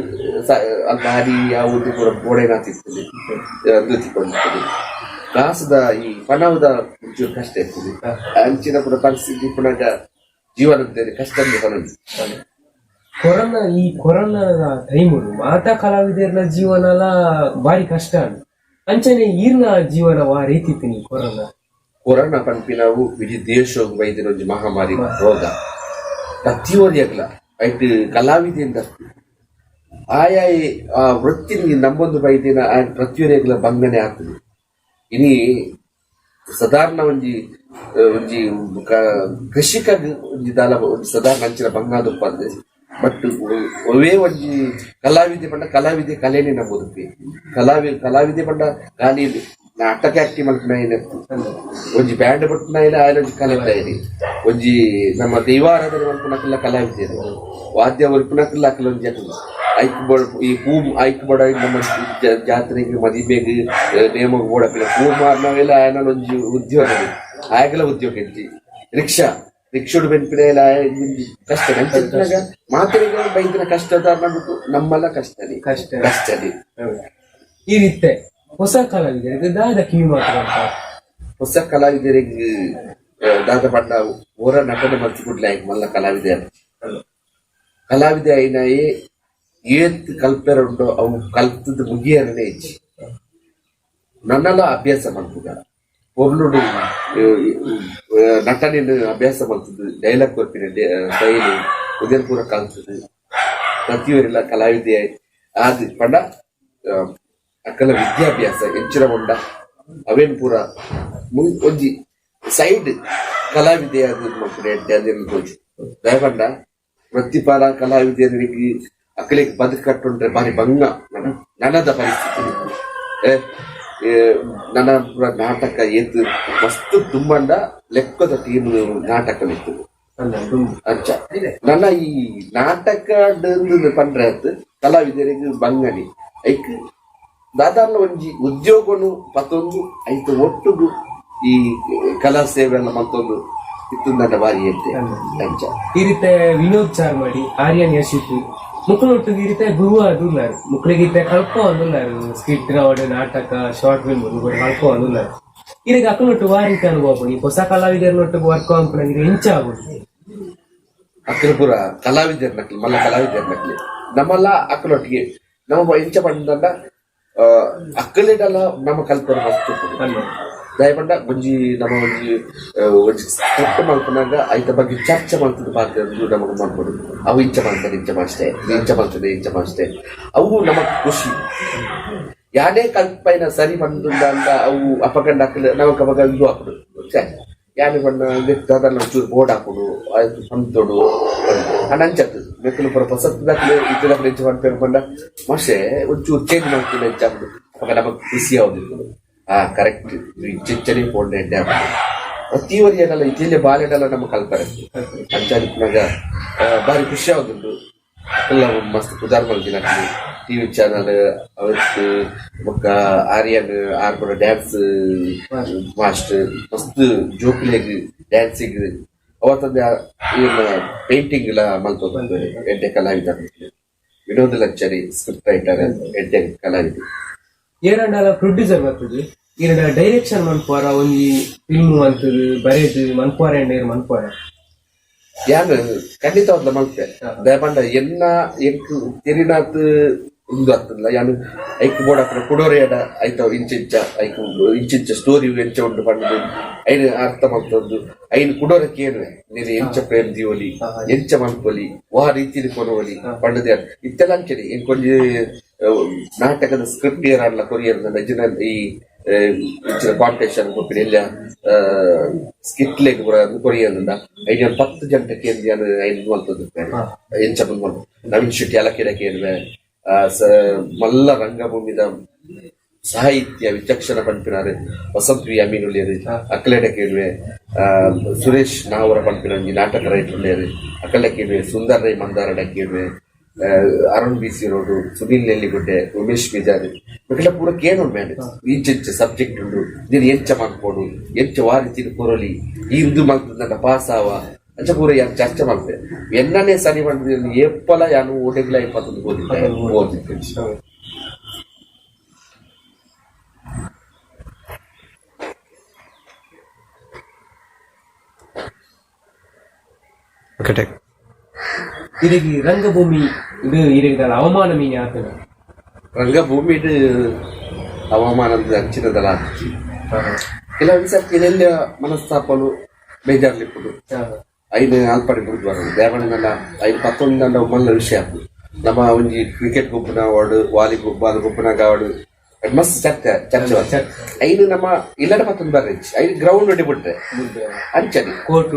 ಅಲ್ಪ ಹರಿ ಯಾವುದು ಪೂರ ಬೋಡೇನಾತಿತ್ತು ಅದು ತಿಕ್ಕೊಂಡಿರ್ತದೆ. ಕಾಸದ ಈ ಪಣವದ ಒಂಚೂರು ಕಷ್ಟ ಇರ್ತದೆ. ಅಂಚಿನ ಪೂರ ಪರಿಸ್ಥಿತಿ ಪುನಗ ಜೀವನ ಕಷ್ಟ ಪನೊಂದು. ಕೊರೋನಾ ಈ ಕೊರೋನಾದ ಟೈಮ್ ಮಾತಾ ಕಲಾವಿದರ್ನ ಜೀವನಲ ಬಾರಿ ಕಷ್ಟ ಅಂಚನೆ ಈರ್ನ ಜೀವನ ವಾ ರೀತಿ ಇತ್ತು ನೀ ಕೊರೋನಾ? ಕೊರೋನಾ ಪನ್ಪಿನವು ಇಡೀ ದೇಶ ಬೈದಿನ ಒಂಜಿ ಮಹಾಮಾರಿ ರೋಗ. ಪ್ರತಿಯೊರಿಯಗ್ಲ ಐಟ್ ಕಲಾವಿದೆಯಿಂದ ಆಯಾ ಆ ವೃತ್ತಿ ನಂಬೊಂದು ಬೈದಿನ ಆ ಪ್ರತಿಯೊರಿಯಗ್ಲ ಬಂಗನೆ ಆಗ್ತದೆ. ಇನಿ ಸಾಧಾರಣ ಒಂಜಿ ಒಂಜಿ ಕೃಷಿಕ ಒಂಜಿ ದಾಲ ಒಂಜಿ ಸಾಧಾರಣ ಅಂಚಿನ ಬಂಗಾದುಪ್ಪಂದೆ. ಬಟ್ ಒವೇ ಒಂಜಿ ಕಲಾವಿದೆ ಪಂಡ ಕಲಾವಿದೆ ಕಲೆನೇ ನಂಬುದುಪ್ಪಿ. ಕಲಾವಿದೆ ಪಂಡ ಖಾಲಿ ನಾಟಕ ಆಕ್ಟಿಂಗ್ ಮಲ್ಪುನ ಒಂಜಿ ಬ್ಯಾಂಡ್ ಬಟ್ಟುನ ಆಯ್ಲ ಒಂಜಿ ಕಲೆ ತಯಾರಿ ಒಂಜಿ ನಮ್ಮ ದೈವಾರಾಧನೆ ಮಲ್ಪುನಕಲ್ಲ ಕಲಾವಿದೆರು ವಾದ್ಯ ಒಲ್ಪುನಕಲ್ಲ ಅಕಲ ಒಂಜಿ ಅಕುಲು ಐಕ್ ಬೋಡ ಈ ಪೂ ಐಕ್ ಬೋಡ ನಮ್ಮ ಜಾತ್ರೆಗೆ ಮದಿಮೆಗ್ ನೇಮಗ್ ಬೋಡಪಿನ ಪೂ ಮಾರ್ನವೆಲ್ಲ ಆಯನ ಒಂಜಿ ಉದ್ಯೋಗ ಆಯಗಲ ಉದ್ಯೋಗ ಇಜ್ಜಿ. ರಿಕ್ಷಾ ರಿಕ್ಷೋಡು ಬೆನ್ಪಿನ ಒಂಜಿ ಕಷ್ಟ ಮಾತೆರೆಗ್ ಬೈದಿನ ಕಷ್ಟ ಬಿಟ್ಟು ನಮ್ಮಲ್ಲ ಕಷ್ಟನೇ ಕಷ್ಟ. ಕಷ್ಟನೇ. ಈ ರೀತಿ ಹೊಸ ಕಲಾವಿದರಿಗೆ ದಾದ ಕಿವಿ ಮಾತು ಅಂತ? ಹೊಸ ಕಲಾವಿದರಿಗೆ ದಾದ ಪಂಡ ಓರ ನಟನೆ ಮಲ್ತಿ ಕುಡ್ಲೆ ಮಲ್ಲ ಕಲಾವಿದೆ ಕಲಾವಿದೆ ಐನಾಯೆ ಏತ್ ಕಲ್ಪೆರ ಉಂಡೋ ಅವು ಕಲ್ತದ ಮುಗಿಯರನೇ ಇಜ್ಜಿ. ನನ್ನಲ ಅಭ್ಯಾಸ ಮಲ್ಪುಗ ಪೊರ್ಲುಡು ನಟನೆ ಅಭ್ಯಾಸ ಮಾಡ್ತದೆ, ಡೈಲಾಗ್ ಕೊರ್ಪಿನ ಸ್ಟೈಲ್ ಉದಯನ್ ಪೂರ ಕಲ್ತದೆ. ಪ್ರತಿಯೊರಿಲ್ಲ ಕಲಾವಿದೆ ಆದ್ ಪಂಡ ಅಕ್ಕಲ ವಿದ್ಯಾಭ್ಯಾಸ ಎಂಚಿನ ಉಂಡ ಅವೇನ್ ಪೂರ ಒಂಜಿ ಸೈಡ್ ಕಲಾವಿದೆ ಅದು ಮಲ್ಪುನ ಎಡ್ಡೆ ಅದೇನು ತೋಜು. ದಯಪಂಡ ವೃತ್ತಿಪರ ಕಲಾವಿದರಿಗೆ ಅಕ್ಕಲಿಗೆ ಬದುಕು ಕಟ್ಟುಂಡ್ರೆ ಬಾರಿ ಭಂಗ ನನದ ಪರಿಸ್ಥಿತಿ. ಏ, ಏ, ನನ್ನ ಪೂರ ನಾಟಕ ಏತ್ ಮಸ್ತ್ ತುಂಬಂಡ ಲೆಕ್ಕದ ಟೀಮ್ ನಾಟಕ ಇತ್ತು. ಅಂಚ ನನ್ನ ಈ ನಾಟಕ ಪಂಡ್ರೆ ಆತ್ ಕಲಾವಿದರಿಗೆ ಬಂಗಣಿ ಐಕ್ ದಾದಾರ್ಲ ಒಂಜಿ ಉದ್ಯೋಗನು ಪತ್ತೊಂದು ಐತ ಒಟ್ಟುಗು ಈ ಕಲಾ ಸೇವೆ ಎಲ್ಲ ಮತ್ತೊಂದು ಇತ್ತುಂದಂಡ ಬಾರಿ ಎಡ್ಡೆ ಅಂಚ. ಈ ರೀತಿ ವಿನೋದ್ ಚಾರ್ಮಾಡಿ, ಆರ್ಯನ್ ಯಶಿತ್ ಮುಕ್ಕಳೊಟ್ಟಿಗೆ ಈ ರೀತಿ ಗುರು ಅದುಲ್ಲಾರು ಮುಕ್ಕಳಿಗೆ ಕಲ್ಪ ಒಂದುಲ್ಲಾರು ಸ್ಕಿಟ್ ರಾವಡ್ ನಾಟಕ ಶಾರ್ಟ್ ಫಿಲ್ಮ್ ಕಲ್ಪ ಒಂದುಲ್ಲಾರು. ಇರಗ ಅಕ್ಕನೊಟ್ಟು ವಾರೀತಿ ಅನುಭವ ಈ ಹೊಸ ಕಲಾವಿದರನ್ನೊಟ್ಟಿಗೆ ವರ್ಕ್ ಆನ್ಪುನ ಎಂಚ ಆಗುದು? ಅಕ್ಕಲು ಪೂರ ಕಲಾವಿದರ ನಕ್ಲಿ ಮಲ್ಲ ಕಲಾವಿದರ ನಕ್ಲಿ ನಮ್ಮಲ್ಲ ಅಕ್ಕಲೊಟ್ಟಿಗೆ ನಮ್ಮ ಎಂಚ ಪಂಡಂಡ ಅಕ್ಕಲಿಡಲ್ಲ ನಮ್ಮ ಕಲ್ಪನೆ ಮಸ್ತ್ ಉಪ್ಪುಂಡು. ದಯಪಂಡ ಒಂಜಿ ನಮ್ಮ ಒಂಜಿ ಒಂಜಿ ಸ್ಕ್ರಿಪ್ಟ್ ಮಲ್ಪುನಾಗ ಐತ ಬಗ್ಗೆ ಚರ್ಚೆ ಮಲ್ತದ ಪಾತ್ರ ನಮಗೆ ಮಲ್ಪೊಡು. ಅವು ಇಂಚ ಮಾಡ್ತಾರೆ, ಇಂಚ ಮಾಷ್ಟೆ, ಇಂಚ ಮಲ್ತದೆ, ಇಂಚ ಮಾಷ್ಟೆ, ಅವು ನಮಕ್ ಖುಷಿ. ಯಾನೇ ಕಲ್ಪೈನ ಸರಿ ಪಂಡುಂಡ ಅವು ಅಪಗಂಡ ಅಕ್ಕಲು ನಮಕ್ ಅಪಗ ಇದು ಹಾಕುಡು. ಛೆ, ಯಾನೆ ಪಂಡ ದಾದನ ಒಂಚೂರು ಬೋರ್ಡ್ ಹಾಕುಡು ಆಯ್ತು ಪಂತೊಡು ಅಂಡ ಅಂಚತ್ತು ಮೆಕ್ಕಲು ಪೂರ ಪಸತ್ತದಕ್ಲು ಇತ್ತದಕ್ಲು ಇಂಚ ಪನ್ಪೇರು ಪಂಡ ಮಾಷೆ ಒಂಚೂರು ಚೇಂಜ್ ಮಾಡ್ತಿಲ್ಲ ಇಂಚ ಹಾಕುಡು. ಅಪಗ ನಮಕ್ ಖುಷಿ ಆവുದಿತ್ತು. ಆ ಕರೆಕ್ಟ್ ಇಂಚಿಂಚನೆ ಪೋಂಡೆ ಎಡ್ಡೆ ಆಪುಂಡು. ಪ್ರತಿಯೊರಿ ಏನಲ್ಲ ಇತಿಲೆ ಬಾಲೆಡಲ್ಲ ನಮ್ಮ ಕಲ್ಪನೆ ಅಂಚಾದಿಪ್ಪುನಗ ಬಾರಿ ಖುಷಿ ಆವುದುಂಡು. ಎಲ್ಲ ಮಸ್ತ್ ಪುದಾರ್ ಮಲ್ದಿನ ಟಿವಿ ಚಾನಲ್ ಅವತ್ತು ಬೊಕ್ಕ ಆರ್ಯನ್ ಆರ್ ಪೂರ ಡ್ಯಾನ್ಸ್ ಮಾಸ್ಟರ್ ಮಸ್ತ್ ಜೋಕುಲೆಗ್ ಡ್ಯಾನ್ಸಿಂಗ್ ಅವತ್ತೊಂದು ಏನ್ ಪೇಂಟಿಂಗ್ ಲ ಮಲ್ತೊಂದು ಎಡ್ಡೆ ಕಲಾವಿದ. ವಿನೋದ್ ಲಂಚರಿ ಸ್ಕ್ರಿಪ್ಟ್ ರೈಟರ್ ಎಡ್ಡೆ ಕಲಾವಿದ. ಏರಂಡಲ ಪ್ರೊಡ್ಯೂಸರ್ ಬರ್ತದೆ, ಈರಡ ಡೈರೆಕ್ಷನ್ ಮನ್ಪುವಾರ ಒಂಜಿ ಫಿಲ್ಮ್ ಅಂತದು ಬರೇದು ಮನ್ಪುವಾರ ಎಂಡೇರ್ ಮನ್ಪುವಾರ? ಯಾನ್ ಖಂಡಿತವಾದ್ಲ ಮಲ್ತೆ. ದಯಪಂಡ ಎನ್ನ ಎಂಕ್ ತೆರಿನಾತ್ ಉಂದು ಅತ್ತಲ್ಲ ಯಾನ್ ಐಕ್ ಬೋಡ ಕುಡೋರೆ ಎಡ ಐತ ಇಂಚಿಂಚ ಐಕ್ ಇಂಚಿಂಚ ಸ್ಟೋರಿ ಎಂಚ ಉಂಡು ಪಂಡುದು ಐನ್ ಅರ್ಥ ಮಲ್ತೊಂದು ಐನ್ ಕುಡೋರೆ ಕೇನುವೆ ನೀನು ಎಂಚ ಪ್ರೇಮ್ ದೀವೊಲಿ ಎಂಚ ಮಲ್ಪೊಲಿ ವಾ ರೀತಿಲಿ ಕೊನೊಲಿ ಪಂಡುದು. ಯಾನ್ ಇತ್ತೆಲ ಅಂಚನೆ ಎಂಕೊಂಜಿ ನಾಟಕದ ಸ್ಕ್ರಿಪ್ಟ್ ಏರಾಡ್ಲ ಕೊರಿಯರ್ ನಿಜನ ಈ ಇಂಚಿನ ಕಾಂಪಿಟೇಷನ್ ಕೊಪ್ಪಿನ ಎಲ್ಲ ಸ್ಕಿಟ್ ಲೆಗ್ ಪೂರ ಕೊರಿಯಂದ ಐನ್ 10 ಜನಟ ಕೇಂದ್ರ ಯಾನ್ ಐನ್ ಮಲ್ತೊಂದು ಎಂಚ ಬಂದ್ ಮಲ್ತು ನವೀನ್ ಶೆಟ್ಟಿ ಅಲಕೆಡ ಕೇನುವೆ, ಮಲ್ಲ ರಂಗಭೂಮಿದ ಸಾಹಿತ್ಯ ವಿಚಕ್ಷಣ ಪನ್ಪಿನಾರು ವಸಂತ್ ವಿ ಅಮೀನ್ ಉಲ್ಲೇರು ಅಕ್ಕಲೆಡ ಕೇಳುವೆ, ಸುರೇಶ್ ನಾವರ ಪನ್ಪಿನ ಒಂಜಿ ನಾಟಕ ರೈಟರ್ ಉಲ್ಲೇರು ಅಕ್ಕಲೆ ಕೇಳುವೆ, ಸುಂದರ್ ರೈ ಮಂದಾರಡ ಕೇಳುವೆ, Arun B C road, Sunil Nelligudde, Umesh Mijar ಮೆಕ್ಲ ಪೂರ ಕೇನುಂಡು ಮ್ಯಾನ್ ಇಂಚ ಸಬ್ಜೆಕ್ಟ್ ಉಂಡು ದಿನ ಎಂಚ ಮಲ್ಪೊಡು ಎಂಚ ವಾ ರೀತಿಡ್ ಕೊರೊಲಿ ಈ ಇಂದು ಮಲ್ತದಂಡ ಪಾಸ್ ಆವ ಅಂಚ ಪೂರ ಯಾನ್ ಚರ್ಚೆ ಮಲ್ಪೆ. ಎನ್ನನೇ ಸರಿ ಪಂಡ್ದ್ ಏಪಲ ಯಾನ್ ಓಡೆಗ್ಲ ಇಪ್ಪತ್ತೊಂದು ಓದಿದ್ದೆ ಓದಿದ್ದೆ. Okay, take. ಇರೆಗ್ ರಂಗಭೂಮಿ ಇದು ಇರೆಗ್ ಅವಮಾನ ಮೀನಿ ಆತನ? ರಂಗಭೂಮಿ ಹವಾಮಾನ ಅಂಚಿನದಲ್ಲ ಆತಿಜಿ. ಕೆಲವೊಂದು ಸರ್ತಿ ಎಲ್ಲೆಲ್ಲ ಮನಸ್ತಾಪಲು ಬೇಜಾರ್ಲಿಪ್ಪುಡು ಐನು ಅಲ್ಪಡೆ ಬುಡ್ದು ಬರೋದು ದೇವಣ್ಣನೆಲ್ಲ ಐನು ಪತ್ತೊಂದು ಮಲ್ಲ ವಿಷಯ ಆಪುಂಡು. ನಮ್ಮ ಒಂಜಿ ಕ್ರಿಕೆಟ್ ಗೊಬ್ಬುನ ಆವಡ್ ವಾಲಿಬಾಲ್ ಬಾಲ್ ಗೊಬ್ಬುನಾಗ ಆವಡ್ ಮಸ್ತ್ ಚರ್ಚೆ ಚರ್ಚೆ ಬರ್ತದೆ. ಐನು ನಮ್ಮ ಇಲ್ಲಡ ಪತ್ತೊಂದು ಬರ್ರೆ ಐನು ಗ್ರೌಂಡ್ ಹೊಡಿ ಬಿಟ್ರೆ ಅಂಚನೆ ಕೋರ್ಟ್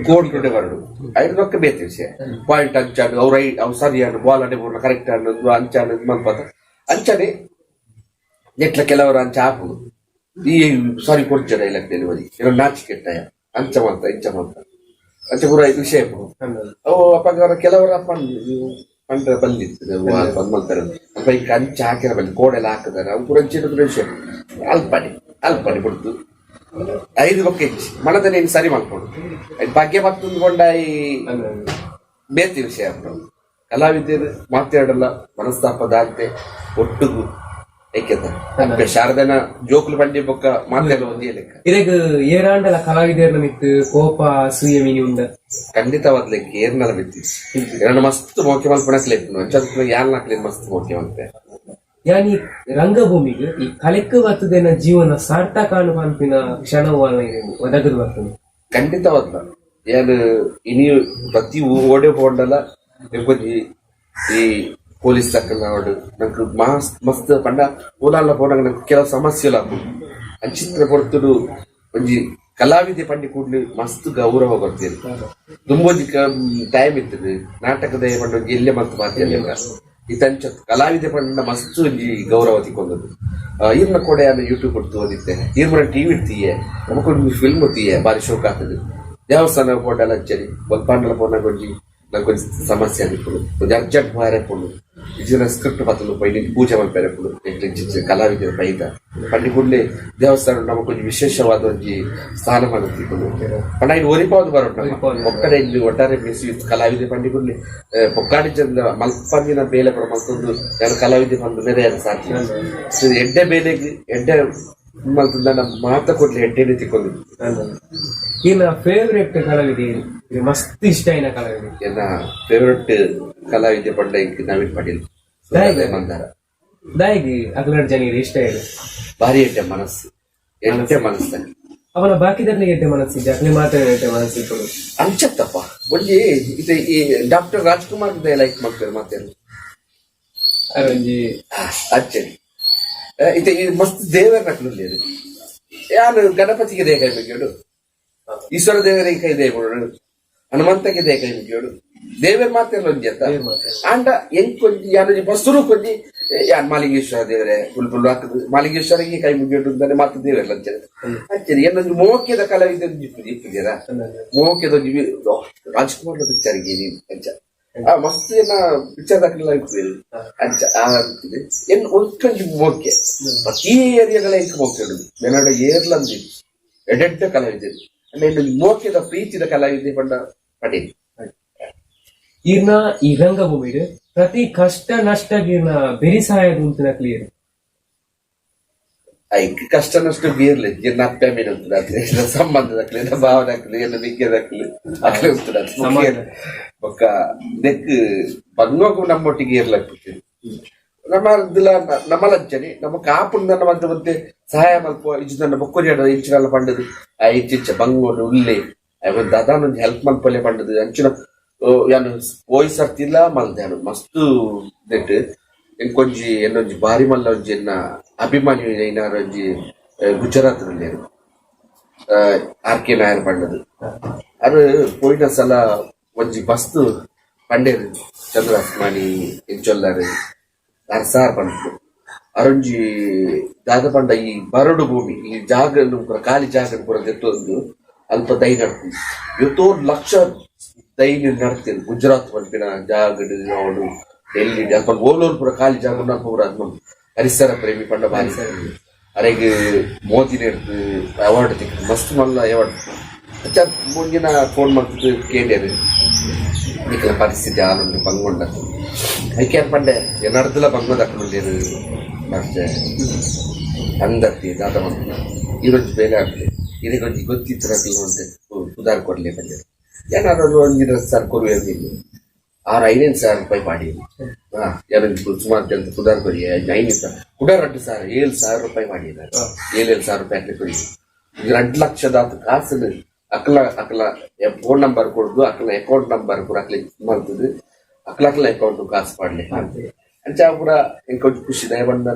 ಕೋರ್ಟ್ ಉಂಡೆ ಬರಡು ಐದು ಪಕ್ಕ ಬೇತೆ ವಿಷಯ ಪಾಯಿಂಟ್ ಅಂಚಾಡು ಅವ್ರ ಅವ್ ಸರಿ ಅನ್ನು ಬಾಲ್ ಅಡೆ ಬೋರ್ನ ಕರೆಕ್ಟ್ ಅನ್ನು ಅಂಚಾಡು ಮಲ್ಪದ ಅಂಚನೆ ನೆಟ್ಲ ಕೆಲವರು ಅಂಚ ಆಪುಡು ಈ ಸಾರಿ ಕೊಡ್ಚಡ ಇಲ್ಲ ಡೆಲಿವರಿ ಏನೋ ನಾಚಿಕೆಟ್ಟಾಯ ಅಂಚ ಮಾಡ್ತ ಇಂಚ ಮಾಡ್ತ ಅಂಚ ಪೂರ ವಿಷಯ ಇಪ್ಪುಡು. ಅವು ಅಪ್ಪಗ ಕೆಲವರು ಅಪ್ಪ ಪಂಡ್ರೆ ಬಲ್ಲಿರ್ತದೆ ಬಂದ್ ಮಾಡ್ತಾರೆ ಅಲ್ಪ ಈಗ ಅಂಚ ಹಾಕಿರ ಬಲ್ಲಿ ಕೋಡೆಲ್ಲ ಹಾಕಿದ್ದಾರೆ ಅವು ಪೂರ ಅಂಚಿನ ವಿಷಯ ಅಲ್ಪಡಿ ಅಲ್ಪಡಿ ಬಿಡ್ತು ಐದು ಬೊಕ್ಕ ಹೆಚ್ಚು ಮನದಲ್ಲಿ ಏನು ಸರಿ ಮಾಡ್ಕೊಡು ಐದು ಭಾಗ್ಯ ಬತ್ತೊಂದು ಕೊಂಡಾಯಿ ಬೇತಿ ವಿಷಯ ಅಪ್ಪ. ಕಲಾವಿದರು ಮಾತಾಡಲ್ಲ ಮನಸ್ತಾಪ ದಾಂತೆ ಒಟ್ಟುಗು ಏಕೆಂತ ಅಪ್ಪೆ ಶಾರದನ ಜೋಕುಲು ಬಂಡಿ ಬೊಕ್ಕ ಮಾತಾಡ ಒಂದೇ ಲೆಕ್ಕ. ಇರೆಗ್ ಏರಾಂಡಲ ಕಲಾವಿದರ್ನ ಮಿತ್ತು ಕೋಪ ಅಸೂಯೆ ಮೀನಿ ಉಂಡ? ಖಂಡಿತವಾದ ಲೆಕ್ಕ ಏರ್ನಲ ಬಿತ್ತಿ ಎರಡು ಮಸ್ತ್ ಮೋಕೆ ಮಲ್ಪಣಕ್ಲೆ ಇಪ್ಪುನು ಅಂಚ ಯಾನ್ ಹಾಕ್ಲಿ ಮಸ್ತ್ ಮೋಕೆ ಮಲ್ಪೆ. ಯಾನಿ ರಂಗಭೂಮಿಗೆ ಈ ಕಲೆಕ್ ಬರ್ತದೇನ ಜೀವನ ಸಾರ್ಥಕ ಪನ್ಪಿನ ಕ್ಷಣ ಒದಗದು ಬರ್ತದೆ. ಖಂಡಿತವಾದ ಏನು ಇನಿ ಪ್ರತಿ ಓಡೆ ಪೋಂಡಲ ಎಂಕೊಂಜಿ ಈ ಪೊಲೀಸ್ ತಕ್ಕನ ನಂಗೆ ಮಾಸ್ ಮಸ್ತ್ ಪಂಡ ಓಲಾಲ ಪೋನಾಗ ನಂಗೆ ಕೆಲವು ಸಮಸ್ಯೆ ಅಂಚಿತ್ರ ಪೊರ್ತುಡು ಒಂಜಿ ಕಲಾವಿದೆ ಪಂಡಿ ಕೂಡ್ಲಿ ಮಸ್ತ್ ಗೌರವ ಬರ್ತೀರಿ. ದುಂಬೊಂಜಿ ಟೈಮ್ ಇರ್ತದೆ ನಾಟಕದ ಪಂಡ ಒಂಜಿ ಎಲ್ಲೆ ಮಸ್ತ್ ಮಾತಿಲ್ಲ ಇತಂಚ ಕಲಾವಿದೆ ಪಂಡ ಮಸ್ತ್ ಒಂಜಿ ಗೌರವ ತಿಕ್ಕೊಂದದ್ದು. ಈರ್ನ ಕೂಡ ಯೂಟ್ಯೂಬ್ ಕೊಡ್ತು ಓದಿತ್ತೆ, ಈರ್ನ ಟಿವಿ ಇರ್ತೀಯೆ, ನಮಕೊಂದು ಫಿಲ್ಮ್ ತೀಯೆ ಬಾರಿ ಶೋಕ್ ಆಗ್ತದೆ. ದೇವಸ್ಥಾನ ಪೋಂಡಲ ಅಂಚರಿ ಬಲ್ಪಾಂಡಲ ಪೋನಾಗ ಒಂಜಿ ನಂಗೊಂಜಿ ಸಮಸ್ಯೆ ಆಗಿಪ್ಪುಡು ಒಂಜಿ ಅರ್ಜೆಂಟ್ ಬಾರೆ ಪೋಂಡು ಇಜಿನ ಸ್ಕ್ರಿಪ್ಟ್ ಪತ್ತಲು ಪೈನಿ ಪೂಜೆ ಮಲ್ಪೆರೆ ಪುಡು ಎಂಕ್ಲೆ ಕಲಾವಿದರ ಪೈದ ಪಂಡಿ ಕೂಡಲೇ ದೇವಸ್ಥಾನ ನಮಕೊಂಜಿ ವಿಶೇಷವಾದ ಒಂಜಿ ಸ್ಥಾನಮಾನ ತಿಕ್ಕೊಂಡು ಪಂಡ ಇನ್ನು ಒರಿಪಾವುದು ಬರೋಣ ಒಕ್ಕಡೆ ಇಲ್ಲಿ ಒಟ್ಟಾರೆ ಮಿಸ್ ಕಲಾವಿದೆ ಪಂಡಿ ಕೂಡಲೇ ಪೊಕ್ಕಾಡಿ ಜನ ಮಲ್ಪಂದಿನ ಬೇಲೆ ಪಡ ಮಲ್ತೊಂದು ಯಾರು ಕಲಾವಿದೆ ಬಂದು ಬೇರೆ ಯಾರು ಸಾಧ್ಯ. ಸೊ ಎಡ್ಡೆ ಬೇಲೆಗೆ ಎಡ್ಡೆ ಮಲ್ತಂದ ನಮ್ಮ ಮಾತ ಕೊಡ್ಲಿ ಎಡ್ಡೆ ತಿಕ್ಕೊಂಡು. ಈರ್ನ ಫೇವರೇಟ್ ಕಲಾವಿದೆ ಇದು ಮಸ್ತ್ ಇಷ್ಟ అయిన ಕಲಾವಿದೆ? ಎನ್ನ ಫೇವರೆಟ್ ಕಲಾವಿದೆ ಪಂಡ ಇಂಕ್ ನವೀನ್ ಪಾಟೀಲ್ ಮಂದಾರ. ದಾಯಿಗೆ ಅಗ್ಲಡ್ ಜನಿಗೆ ಇಷ್ಟ ಇದೆ? ಭಾರಿ ಎಡ್ಡೆ ಮನಸ್ಸು, ಎಡ್ಡೆ ಮನಸ್ಸು. ಅವನ ಬಾಕಿದರ್ನಿಗೆ ಎಡ್ಡೆ ಮನಸ್ಸಿದ್ದೆ ಅಕ್ಲಿ ಮಾತ್ರ ಎಡ್ಡೆ ಮನಸ್ಸಿತ್ತು? ಅಂಚತ್ತಪ್ಪ ಒಂಜಿ ಇದು ಈ ಡಾಕ್ಟರ್ ರಾಜ್ಕುಮಾರ್ ಲೈಕ್ ಮಾಡ್ತಾರೆ ಮಾತೇನು. ಅರೊಂಜಿ ಅಚ್ಚರಿ ಇದು ಈ ಮಸ್ತ್ ದೇವರ ನಕಲು ಯಾರು ಗಣಪತಿಗೆ they ಕೈ ಮುಗಿಯೋಡು, ಈಶ್ವರ ದೇವರಿಗೆ ಕೈ they ಕೊಡೋಡು, ಹನುಮಂತಗೆ they ಕೈ ಮುಗಿಯೋಡು, ದೇವರ ಮಾತೆಲ್ಲ ಒಂಜಿ ಅಂತ. ಆಂಡ ಎಂಕೊಂಜಿ ಯಾರು ಬಸ್ರು ಕೊಂಜಿ ಯಾನ್ ಮಾಲಿಂಗೇಶ್ವರ ದೇವರೇ ಫುಲ್ ಫುಲ್ ಹಾಕುದು ಮಾಲಿಂಗೇಶ್ವರಿಗೆ ಕೈ ಮುಗಿಯೋಡು ಅಂತಾನೆ ಮಾತು ದೇವರಲ್ಲ ಅಂಚನೆ ಅಂಚನೆ ಏನೊಂದು ಮೋಕ್ಯದ ಕಲಾವಿದ ಇಪ್ಪುಜರ ಮೋಕ್ಯದ ಒಂಜಿ ರಾಜ್ಕುಮಾರ್ ಪಿಕ್ಚರ್ಗೆ ಅಂಚ ಆ ಮಸ್ತ್ ಏನ ಪಿಕ್ಚರ್ ದಾಖಲೆ ಇಪ್ಪುದು ಅಂಚ ಆ ಎನ್ ಒಂಕೊಂಜಿ ಮೋಕ್ಯ ಪ್ರತಿ ಏರಿಯಾಗಳ ಇಂಕ ಮೋಕ್ಯ ಉಂಡು ಬೆನ್ನಡ ಏರ್ಲಂದಿ ಎಡೆಡ್ಡ ಕಲಾವಿದೆ ಅಂದ್ರೆ ಇನ್ನೊಂದು ಮೋಕ್ಯದ ಪ್ರೀತಿದ ಕಲಾವಿದೆ ಪಂಡ ಪಟೇಲ್. ಈರ್ನ ಈ ರಂಗಭೂಮಿಡ್ ಪ್ರತಿ ಕಷ್ಟ ನಷ್ಟ ಈರ್ನ ಬೆರಿ ಸಹಾಯದ ಉಂತಿನ ಕ್ಲಿಯರ್? ಐಕ್ ಕಷ್ಟ ನಷ್ಟ ಬೀರ್ಲಿ ಜಿನ್ನ ಅಪ್ಪೆ ಮೀನು ಉಂಟು ಸಂಬಂಧ ದಕ್ಲಿ ಭಾವನೆ ಹಾಕ್ಲಿ ಎಲ್ಲ ಬಿಗ್ಗೆ ದಕ್ಲಿ ಅಕ್ಲೆ ಉಂಟು ಬೊಕ್ಕ ನೆಕ್ ಬಂಗೋಗು ನಮ್ಮೊಟ್ಟಿಗೆ ಇರ್ಲಕ್ಬಿಟ್ಟು ನಮ್ಮ ನಮ್ಮ ಲಂಚನೆ ನಮ್ಮ ಕಾಪುಂಡ ನಮ್ಮ ಮತ್ತೆ ಸಹಾಯ ಮಲ್ಪ ಇಜ್ಜು ನನ್ನ ಬೊಕ್ಕೊರಿ ಇಂಚಿನಲ್ಲ ಪಂಡದು ಆ ಇಚ್ಚಿಚ್ಚ ಬಂಗೋಡು ಉಲ್ಲೆ ದಾದಾನೊಂದು ಹೆಲ್ಪ್ ಮಲ್ಪಲೆ ಪಂಡದು ಅಂಚಿನ ಯಾನು ಪೋಯ್ ಸರ್ತಿಲ್ಲ ಮಲ್ದೆ ಮಸ್ತ್ ನೆಟ್ ಎಂಕೊಂಜಿ ಎನ್ನೊಂಜಿ ಬಾರಿ ಮಲ್ಲ ಒಂಜಿ ಎನ್ನ ಅಭಿಮಾನಿ ಐನಾರ ಒಂಜಿ ಗುಜರಾತ್ ಆರ್ ಕೆ ನಾಯರ್ ಪಂಡದು ಅದು ಪೋಯಿನ ಸಲ ಒಂಜಿ ಬಸ್ತು ಪಂಡೇರು ಚಂದ್ರ ಅಸ್ಮಾನಿ ಎಂಚೊಲ್ಲಾರು ಅರ್ ಸಾರ್ ಪಂಡು ಅರೊಂಜಿ ದಾದ ಪಂಡ ಈ ಬರಡು ಭೂಮಿ ಈ ಜಾಗ ಪೂರ ಖಾಲಿ ಜಾಗ ಪೂರ ದೆತ್ತೊಂದು ಅಲ್ಪ ದೈ ನಡ್ತು ಎತ್ತೋ ಲಕ್ಷ ದೈ ನಡ್ತೇನೆ ಗುಜರಾತ್ ಪನ್ಪಿನ ಜಾಗಡ್ ಅವಳು ಡೆಲ್ಲಿ ಅಲ್ಪ ಓಲೋಲ್ ಪೂರ ಖಾಲಿ ಜಾಗ ಅಲ್ಪ ಪೂರ ಅದ್ ಪರಿಸರ ಪ್ರೇಮಿ ಪಂಡ ಬಾರಿ ಅರೆಗ್ ಮೋದಿ ನೇರ್ದು ಅವಾರ್ಡ್ ತಿಕ್ ಮಸ್ತ್ ಮಲ್ಲ ಅವಾರ್ಡ್ ಅಚ್ಚ ಮುಂದಿನ ಫೋನ್ ಮಾಡ್ತಿದ್ದು ಕೇಳ್ಯಾರು ನಿಖಲ ಪರಿಸ್ಥಿತಿ ಆನುಂಡು ಬಂಗೊಂಡ ಐಕೆ ಪಂಡೆ ಎನ್ನಡ್ದಲ ಬಂಗೋದ ಹಾಕೊಂಡು ಮತ್ತೆ ಅಂದತ್ತಿ ದಾದ ಬಂದ ಈರೊಂಜಿ ಬೇಲೆ ಆಗ್ಲಿ ಇದಕ್ಕೊಂಜಿ ಗೊತ್ತಿತ್ತು ಅಂತೆ ಉದಾರ ಕೊಡ್ಲಿ ಬಂದೆ ಏನಾದ್ರು ಒಂಜಿ ಸರ್ ಕೊರುವೆ ಆರು ಐನೈದು ಸಾವಿರ ರೂಪಾಯಿ ಮಾಡಿ ಹಾ ಏನೊಂದು ಸುಮಾರು ಜನ ಸುಧಾರ್ ಕೊರಿ 5,000 ಕುಡ 2,000 7,000 ರೂಪಾಯಿ ಮಾಡಿದ್ದಾರೆ 7,000 ರೂಪಾಯಿ ಹಾಕ್ಲಿ ಕೊರಿ 2 ಲಕ್ಷದ ಕಾಸು ಅಕ್ಲ ಅಕ್ಲ ಫೋನ್ ನಂಬರ್ ಕೊಡುದು ಅಕ್ಲ ಅಕೌಂಟ್ ನಂಬರ್ ಪೂರ ಅಕ್ಲೆ ಮಾಡ್ತದೆ ಅಕ್ಲ ಅಕ್ಲ ಅಕೌಂಟ್ ಕಾಸು ಪಾಡ್ಲಿ ಅಂಚ ಪೂರ ಎಂಕೊಂಚ ಖುಷಿ ದಯ ಬಂದ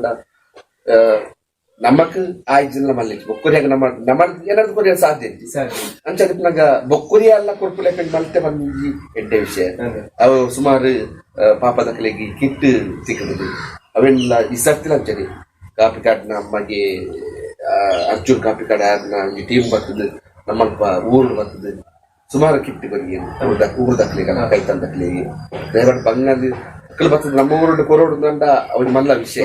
ನಮಕ್ ಆಯ್ಜಿಲ್ಲ ಮಲ್ಲಿಕ್ ಬೊಕ್ಕುರಿಯಾಗ ನಮ್ಮ ನಮ್ಮ ಏನಾದ್ರು ಕೊರಿಯ ಸಾಧ್ಯ ಇತ್ತು ಅಂಚ ನಂಗ ಬೊಕ್ಕುರಿಯ ಎಲ್ಲ ಕೊಡ್ಪುಲೆ ಮಲ್ತೆ ಬಂದಿ ಎಡ್ಡೆ ವಿಷಯ ಅವು ಸುಮಾರು ಪಾಪದ ಕಲೆಗೆ ಕಿಟ್ ಸಿಕ್ಕುದು ಅವೆಲ್ಲ ಈ ಸರ್ತಿಲ ಅಂಚನೆ ಕಾಪಿ ಕಾಡ್ನ ಅಮ್ಮಗೆ ಅರ್ಜುನ್ ಕಾಪಿ ಕಾಡ ಒಂಜಿ ಟೀಮ್ ಬರ್ತದೆ ನಮ್ಮಲ್ಪ ಊರು ಬರ್ತದೆ ಸುಮಾರು ಕಿಟ್ ಬರಿ ಊರ್ದಕ್ಲಿಗೆ ಕೈ ತಂದಕ್ಲಿಗೆ ದಯಮಾಡಿ ಬಂಗಾಂದಿ ಅಕ್ಕಲು ಬರ್ತದೆ ನಮ್ಮ ಊರು ಕೊರೋಡು ಅಂಡ ಅವನ ಮಲ್ಲ ವಿಷಯ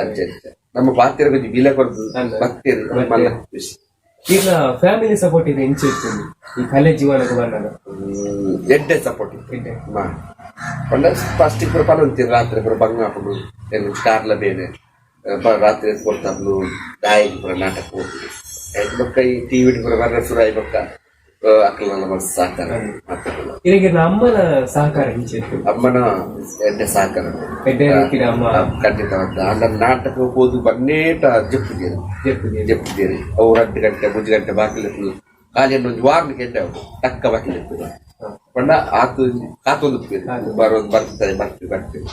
ಅಂಚೆ ನಮ್ಮ ಪಾತ್ರ కొంచెం ಬಿಲೆ ಕೊಡ್ತದೆ ಭಕ್ತಿಯರು ಮಲ್ಲ ವಿಷಯ. ಈಗ ಫ್ಯಾಮಿಲಿ ಸಪೋರ್ಟ್ ಇದೆ ಇಂಚು ಇತ್ತು ಈ ಕಲೆ ಜೀವನಕ್ಕೆ ಬಂದಾಗ? ಎಡ್ಡೆ ಸಪೋರ್ಟ್ ಎಡ್ಡೆ. ಪಂಡ ಫಸ್ಟ್ ಪೂರ ಪನಂತೀರು ರಾತ್ರಿ ಪೂರ ಬಂಗ ಹಾಕೊಂಡು ಕಾರ್ಲ ಬೇನೆ ರಾತ್ರಿ ಕೊಡ್ತಾರ್ಲು ದಾಯಿಗೆ ಪೂರ ನಾಟಕ ಹೋಗ್ತದೆ ಆಯ್ತು ಬೊಕ್ಕ ಈ ಟಿವಿ ಪೂರ ಬರ್ರ ಶುರು ಆಯ್ ಬೊಕ್ಕ ಅಕ್ಲೆನ ಮಸ್ತ್ ಸಹಕಾರ ಮಾತಾಡಲ್ಲ. ಇರೆಗೆ ಅಮ್ಮನ ಸಹಕಾರ ಇಂಚಿತ್ತು? ಅಮ್ಮನ ಎಡ್ಡೆ ಸಹಕಾರ. ಎಡ್ಡೆ ರೀತಿದ ಅಮ್ಮ. ಖಂಡಿತ. ಅಂಡ ನಾಟಕ ಹೋದು ಬನ್ನೇಟ ಜಪ್ಪುದೇರು. ಜೆಪ್ಪುದೇರು. ಜಪ್ಪುದೇರು. ಅವು 2 ಗಂಟೆ 3 ಗಂಟೆ ಬಾಕಿಲ್ ಕಾಲಿನ ಒಂದು ವಾರ್ನ ಗಂಟೆ ಅವು ಟಕ್ಕ ಬಾಕಿಲ್ ಇರ್ತದೆ. ಪಂಡ ಆತು ಕಾತೊಂದು ಬರೋದು ಬರ್ತಾರೆ, ಬರ್ತೀವಿ ಬರ್ತೀವಿ.